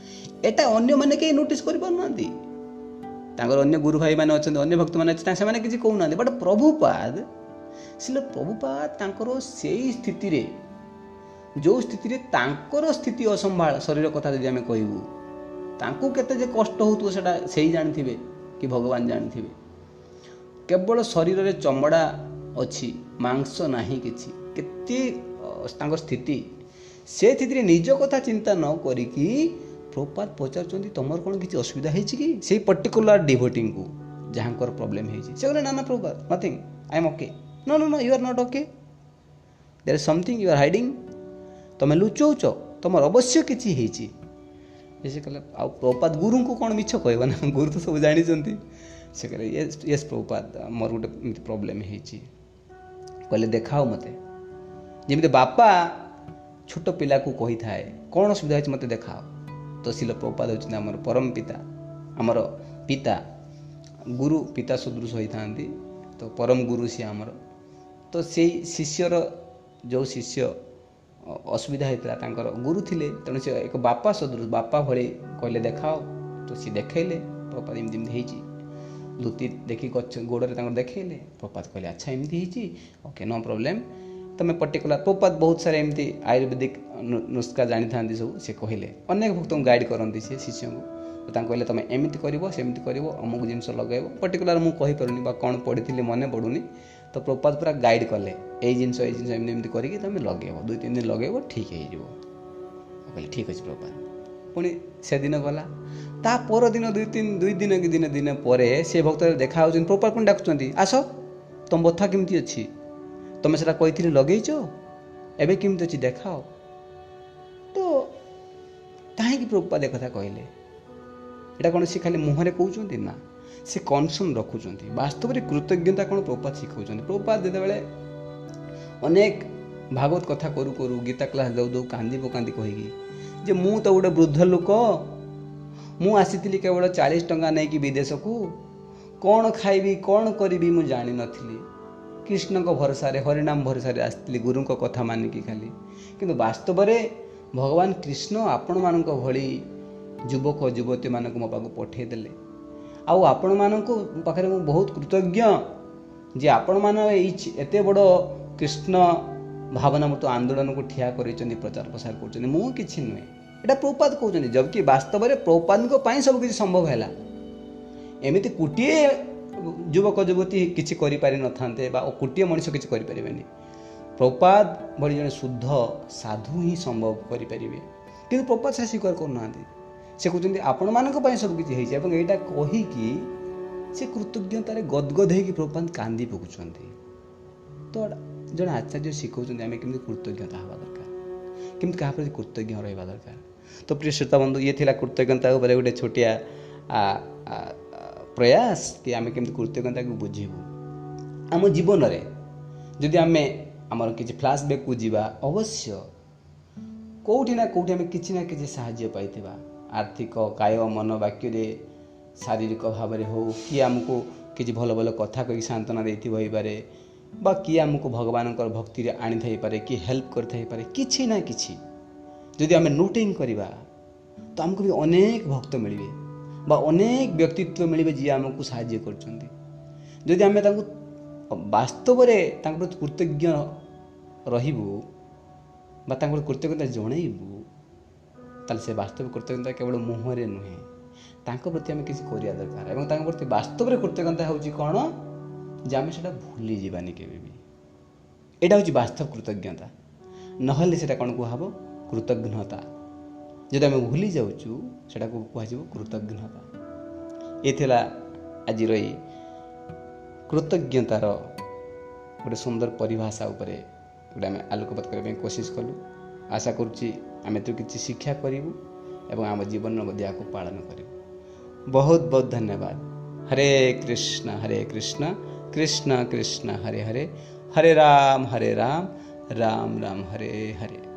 ଏଟା ଅନ୍ୟମାନେ କେହି ନୋଟିସ୍ କରିପାରୁନାହାନ୍ତି। ତାଙ୍କର ଅନ୍ୟ ଗୁରୁ ଭାଇମାନେ ଅଛନ୍ତି, ଅନ୍ୟ ଭକ୍ତମାନେ ଅଛନ୍ତି, ସେମାନେ କିଛି କହୁନାହାନ୍ତି। ବଟ୍ ପ୍ରଭୁପାଦ, ଶିଳ ପ୍ରଭୁପାଦ ତାଙ୍କର ସେଇ ସ୍ଥିତିରେ, ଯେଉଁ ସ୍ଥିତିରେ ତାଙ୍କର ସ୍ଥିତି ଅସମ୍ଭାଳ, ଶରୀର କଥା ଯଦି ଆମେ କହିବୁ, ତାଙ୍କୁ କେତେ ଯେ କଷ୍ଟ ହେଉଥିବ ସେଇଟା ସେଇ ଜାଣିଥିବେ କି ଭଗବାନ ଜାଣିଥିବେ। କେବଳ ଶରୀରରେ ଚମଡ଼ା ଅଛି, ମାଂସ ନାହିଁ କିଛି, କେତେ ତାଙ୍କ ସ୍ଥିତି। ସେ ସ୍ଥିତିରେ ନିଜ କଥା ଚିନ୍ତା ନ କରିକି ପ୍ରଭୁପାଦ ପଚାରୁଛନ୍ତି, ତୁମର କ'ଣ କିଛି ଅସୁବିଧା ହେଇଛି କି? ସେଇ ପର୍ଟିକୁଲାର ଡିଭୋଟିଙ୍କୁ ଯାହାଙ୍କର ପ୍ରୋବ୍ଲେମ୍ ହେଇଛି। ସେ କହିଲେ, ନା ନା Prabhupada, nothing, I am okay. No no no, you are not okay, there is something you are hiding, ତୁମେ ଲୁଚଉଛ, ତୁମର ଅବଶ୍ୟ କିଛି ହେଇଛି। ସେ କହିଲେ, ଆଉ ପ୍ରଭୁପାଦ ଗୁରୁଙ୍କୁ କ'ଣ ମିଛ କହିବ ନା, ଗୁରୁ ତ ସବୁ ଜାଣିଛନ୍ତି। ସେ କହିଲେ, ୟେସ୍ ୟେସ୍ ପ୍ରଭୁପାଦ, ମୋର ଗୋଟେ ଏମିତି ପ୍ରୋବ୍ଲେମ୍ ହେଇଛି। କହିଲେ, ଦେଖାଅ ମୋତେ। ଯେମିତି ବାପା ଛୋଟ ପିଲାକୁ କହିଥାଏ, କ'ଣ ଅସୁବିଧା ହେଇଛି ମୋତେ ଦେଖାଅ। ତ ଶିଳ ପ୍ରଭୁପାଦ ହେଉଛନ୍ତି ଆମର ପରମ ପିତା, ଆମର ପିତା, ଗୁରୁ ପିତା ସଦୃଶ ହୋଇଥାନ୍ତି, ତ ପରମ ଗୁରୁ ସିଏ ଆମର। ତ ସେଇ ଶିଷ୍ୟର, ଯେଉଁ ଶିଷ୍ୟ ଅସୁବିଧା ହେଇଥିଲା, ତାଙ୍କର ଗୁରୁ ଥିଲେ, ତେଣୁ ସେ ଏକ ବାପା ସଦୃଶ, ବାପା ଭଳି କହିଲେ ଦେଖାଅ। ତ ସିଏ ଦେଖେଇଲେ, ପ୍ରଭୁପାଦ ଏମିତି ଏମିତି ହେଇଛି। ଧୋତି ଦେଖି ଗଛ ଗୋଡ଼ରେ ତାଙ୍କର ଦେଖେଇଲେ। ପ୍ରଭୁପାଦ କହିଲେ, ଆଚ୍ଛା ଏମିତି ହେଇଛି, ଓକେ ନୋ ପ୍ରୋବ୍ଲେମ୍। ତୁମେ ପର୍ଟିକୁଲାର, ପ୍ରଭୁପାଦ ବହୁତ ସାରା ଏମିତି ଆୟୁର୍ବେଦିକ ନୁସ୍କା ଜାଣିଥାନ୍ତି ସବୁ। ସେ କହିଲେ, ଅନେକ ଭକ୍ତଙ୍କୁ ଗାଇଡ଼ କରନ୍ତି ସେ ଶିଷ୍ୟଙ୍କୁ। ତ ତାଙ୍କୁ କହିଲେ, ତୁମେ ଏମିତି କରିବ, ସେମିତି କରିବ, ଅମୁକ ଜିନିଷ ଲଗାଇବ। ପର୍ଟିକୁଲାର ମୁଁ କହିପାରୁନି ବା କ'ଣ ପଢ଼ିଥିଲି ମନେ ପଡ଼ୁନି। ତ ପ୍ରଭୁପାଦ ପୁରା ଗାଇଡ଼ କଲେ, ଏଇ ଜିନିଷ ଏଇ ଜିନିଷ ଏମିତି ଏମିତି କରିକି ତୁମେ ଲଗାଇବ, 2-3 ଦିନ ଲଗାଇବ, ଠିକ୍ ହେଇଯିବ। କହିଲେ ଠିକ୍ ଅଛି ପ୍ରଭୁପାଦ। ପୁଣି ସେଦିନ ଗଲା, ତା ପରଦିନ 2 ଦିନ କି ଦିନ ଦିନ ପରେ ସେ ଭକ୍ତ ଦେଖା ହେଉଛନ୍ତି, ପ୍ରଭୁପାଦ ପୁଣି ଡାକୁଛନ୍ତି, ଆସ, ତୁମ ବଥା କେମିତି ଅଛି, ତୁମେ ସେଟା କହିଥିଲି ଲଗେଇଛ, ଏବେ କେମିତି ଅଛି ଦେଖାଅ। ତ କାହିଁକି ପ୍ରଭୁପାଦ କଥା କହିଲେ? ଏଇଟା କ'ଣ ସେ ଖାଲି ମୁହଁରେ କହୁଛନ୍ତି ନା ସେ କନସର୍ନ ରଖୁଛନ୍ତି? ବାସ୍ତବରେ କୃତଜ୍ଞତା କ'ଣ ପ୍ରଭୁପାଦ ଶିଖାଉଛନ୍ତି? ପ୍ରଭୁପାଦ ଯେତେବେଳେ ଅନେକ ଭାଗବତ କଥା କରୁ କରୁ, ଗୀତା କ୍ଲାସ୍ ଦେଉ ଦେଉ କାନ୍ଦି ପକାନ୍ତି କହିକି ଯେ ମୁଁ ତ ଗୋଟେ ବୃଦ୍ଧ ଲୋକ, ମୁଁ ଆସିଥିଲି କେବଳ 40 ଟଙ୍କା ନେଇକି ବିଦେଶକୁ, କ'ଣ ଖାଇବି କ'ଣ କରିବି ମୁଁ ଜାଣିନଥିଲି, କୃଷ୍ଣଙ୍କ ଭରସାରେ, ହରିନାମ ଭରସାରେ ଆସିଥିଲି, ଗୁରୁଙ୍କ କଥା ମାନିକି ଖାଲି। କିନ୍ତୁ ବାସ୍ତବରେ ଭଗବାନ କୃଷ୍ଣ ଆପଣମାନଙ୍କ ଭଳି ଯୁବକ ଯୁବତୀମାନଙ୍କୁ ମୋ ପାଖକୁ ପଠାଇଦେଲେ, ଆଉ ଆପଣମାନଙ୍କ ପାଖରେ ମୁଁ ବହୁତ କୃତଜ୍ଞ ଯେ ଆପଣମାନେ ଏଇ ଏତେ ବଡ଼ କୃଷ୍ଣ ଭାବନାମୃତ ଆନ୍ଦୋଳନକୁ ଠିଆ କରିଛନ୍ତି, ପ୍ରଚାର ପ୍ରସାର କରୁଛନ୍ତି, ମୁଁ କିଛି ନୁହେଁ। ଏଇଟା ପ୍ରଭୁପାଦ କହୁଛନ୍ତି, ଜବକି ବାସ୍ତବରେ ପ୍ରଭୁପାଦଙ୍କ ପାଇଁ ସବୁ କିଛି ସମ୍ଭବ ହେଲା। ଏମିତି କୋଟିଏ ଯୁବକ ଯୁବତୀ କିଛି କରିପାରିନଥାନ୍ତେ ବା କୋଟିଏ ମଣିଷ କିଛି କରିପାରିବେନି, ପ୍ରଭୁପାଦ ଭଳି ଜଣେ ଶୁଦ୍ଧ ସାଧୁ ହିଁ ସମ୍ଭବ କରିପାରିବେ। କିନ୍ତୁ ପ୍ରଭୁପାଦ ସେ ସ୍ୱୀକାର କରୁନାହାନ୍ତି, ସେ କହୁଛନ୍ତି ଆପଣମାନଙ୍କ ପାଇଁ ସବୁ କିଛି ହେଇଛି। ଏବଂ ଏଇଟା କହିକି ସେ କୃତଜ୍ଞତାରେ ଗଦଗଦ ହେଇକି ପ୍ରଭୁପାଦ କାନ୍ଦି ପକାଉଛନ୍ତି। ତ ଜଣେ ଆଚାର୍ଯ୍ୟ ଶିଖାଉଛନ୍ତି ଆମେ କେମିତି କୃତଜ୍ଞତା ହେବା ଦରକାର, କେମିତି କାହା ପ୍ରତି କୃତଜ୍ଞ ରହିବା ଦରକାର। ତ ପ୍ରିୟ ଶ୍ରୋତା ବନ୍ଧୁ, ଇଏ ଥିଲା କୃତଜ୍ଞତା ଉପରେ ଗୋଟେ ଛୋଟିଆ ପ୍ରୟାସ କି ଆମେ କେମିତି କୃତଜ୍ଞତାକୁ ବୁଝିବୁ ଆମ ଜୀବନରେ। ଯଦି ଆମେ ଆମର କିଛି ଫ୍ଲାସବ୍ୟାକ୍କୁ ଯିବା, ଅବଶ୍ୟ କେଉଁଠି ନା କେଉଁଠି ଆମେ କିଛି ନା କିଛି ସାହାଯ୍ୟ ପାଇଥିବା, ଆର୍ଥିକ, କାୟ, ମନ, ବାକ୍ୟରେ, ଶାରୀରିକ ଭାବରେ ହେଉ, କିଏ ଆମକୁ କିଛି ଭଲ ଭଲ କଥା କହିକି ସାନ୍ତ୍ୱନା ଦେଇଥିବ ହେଇପାରେ, ବା କିଏ ଆମକୁ ଭଗବାନଙ୍କର ଭକ୍ତିରେ ଆଣିଥାଇପାରେ, କିଏ ହେଲ୍ପ କରିଥାଇପାରେ, କିଛି ନା କିଛି। ଯଦି ଆମେ ନୋଟିଂ କରିବା, ତ ଆମକୁ ବି ଅନେକ ଭକ୍ତ ମିଳିବେ ବା ଅନେକ ବ୍ୟକ୍ତିତ୍ୱ ମିଳିବେ ଯିଏ ଆମକୁ ସାହାଯ୍ୟ କରୁଛନ୍ତି। ଯଦି ଆମେ ତାଙ୍କୁ ବାସ୍ତବରେ ତାଙ୍କ ପ୍ରତି କୃତଜ୍ଞ ରହିବୁ ବା ତାଙ୍କ ପ୍ରତି କୃତଜ୍ଞତା ଜଣେଇବୁ, ତାହେଲେ ସେ ବାସ୍ତବ କୃତଜ୍ଞତା କେବଳ ମୁହଁରେ ନୁହେଁ, ତାଙ୍କ ପ୍ରତି ଆମେ କିଛି କରିବା ଦରକାର। ଏବଂ ତାଙ୍କ ପ୍ରତି ବାସ୍ତବରେ କୃତଜ୍ଞତା ହେଉଛି କ'ଣ ଯେ ଆମେ ସେଇଟା ଭୁଲିଯିବାନି କେବେ ବି। ଏଇଟା ହେଉଛି ବାସ୍ତବ କୃତଜ୍ଞତା। ନହେଲେ ସେଇଟା କ'ଣ କୁହାହେବ? କୃତଜ୍ଞତା। ଯଦି ଆମେ ଭୁଲି ଯାଉଛୁ, ସେଇଟାକୁ କୁହାଯିବ କୃତଜ୍ଞତା। ଏ ଥିଲା ଆଜିର ଏଇ କୃତଜ୍ଞତାର ଗୋଟେ ସୁନ୍ଦର ପରିଭାଷା ଉପରେ ଗୋଟେ ଆମେ ଆଲୋକପାତ କରିବା ପାଇଁ କୋସିସ କଲୁ। ଆଶା କରୁଛି ଆମେ ଏଥିରୁ କିଛି ଶିକ୍ଷା କରିବୁ ଏବଂ ଆମ ଜୀବନରେ ମଧ୍ୟ ଏହାକୁ ପାଳନ କରିବୁ। ବହୁତ ବହୁତ ଧନ୍ୟବାଦ। ହରେ କୃଷ୍ଣ ହରେ କୃଷ୍ଣ କୃଷ୍ଣ କୃଷ୍ଣ ହରେ ହରେ, ହରେ ରାମ ହରେ ରାମ ରାମ ରାମ ହରେ ହରେ।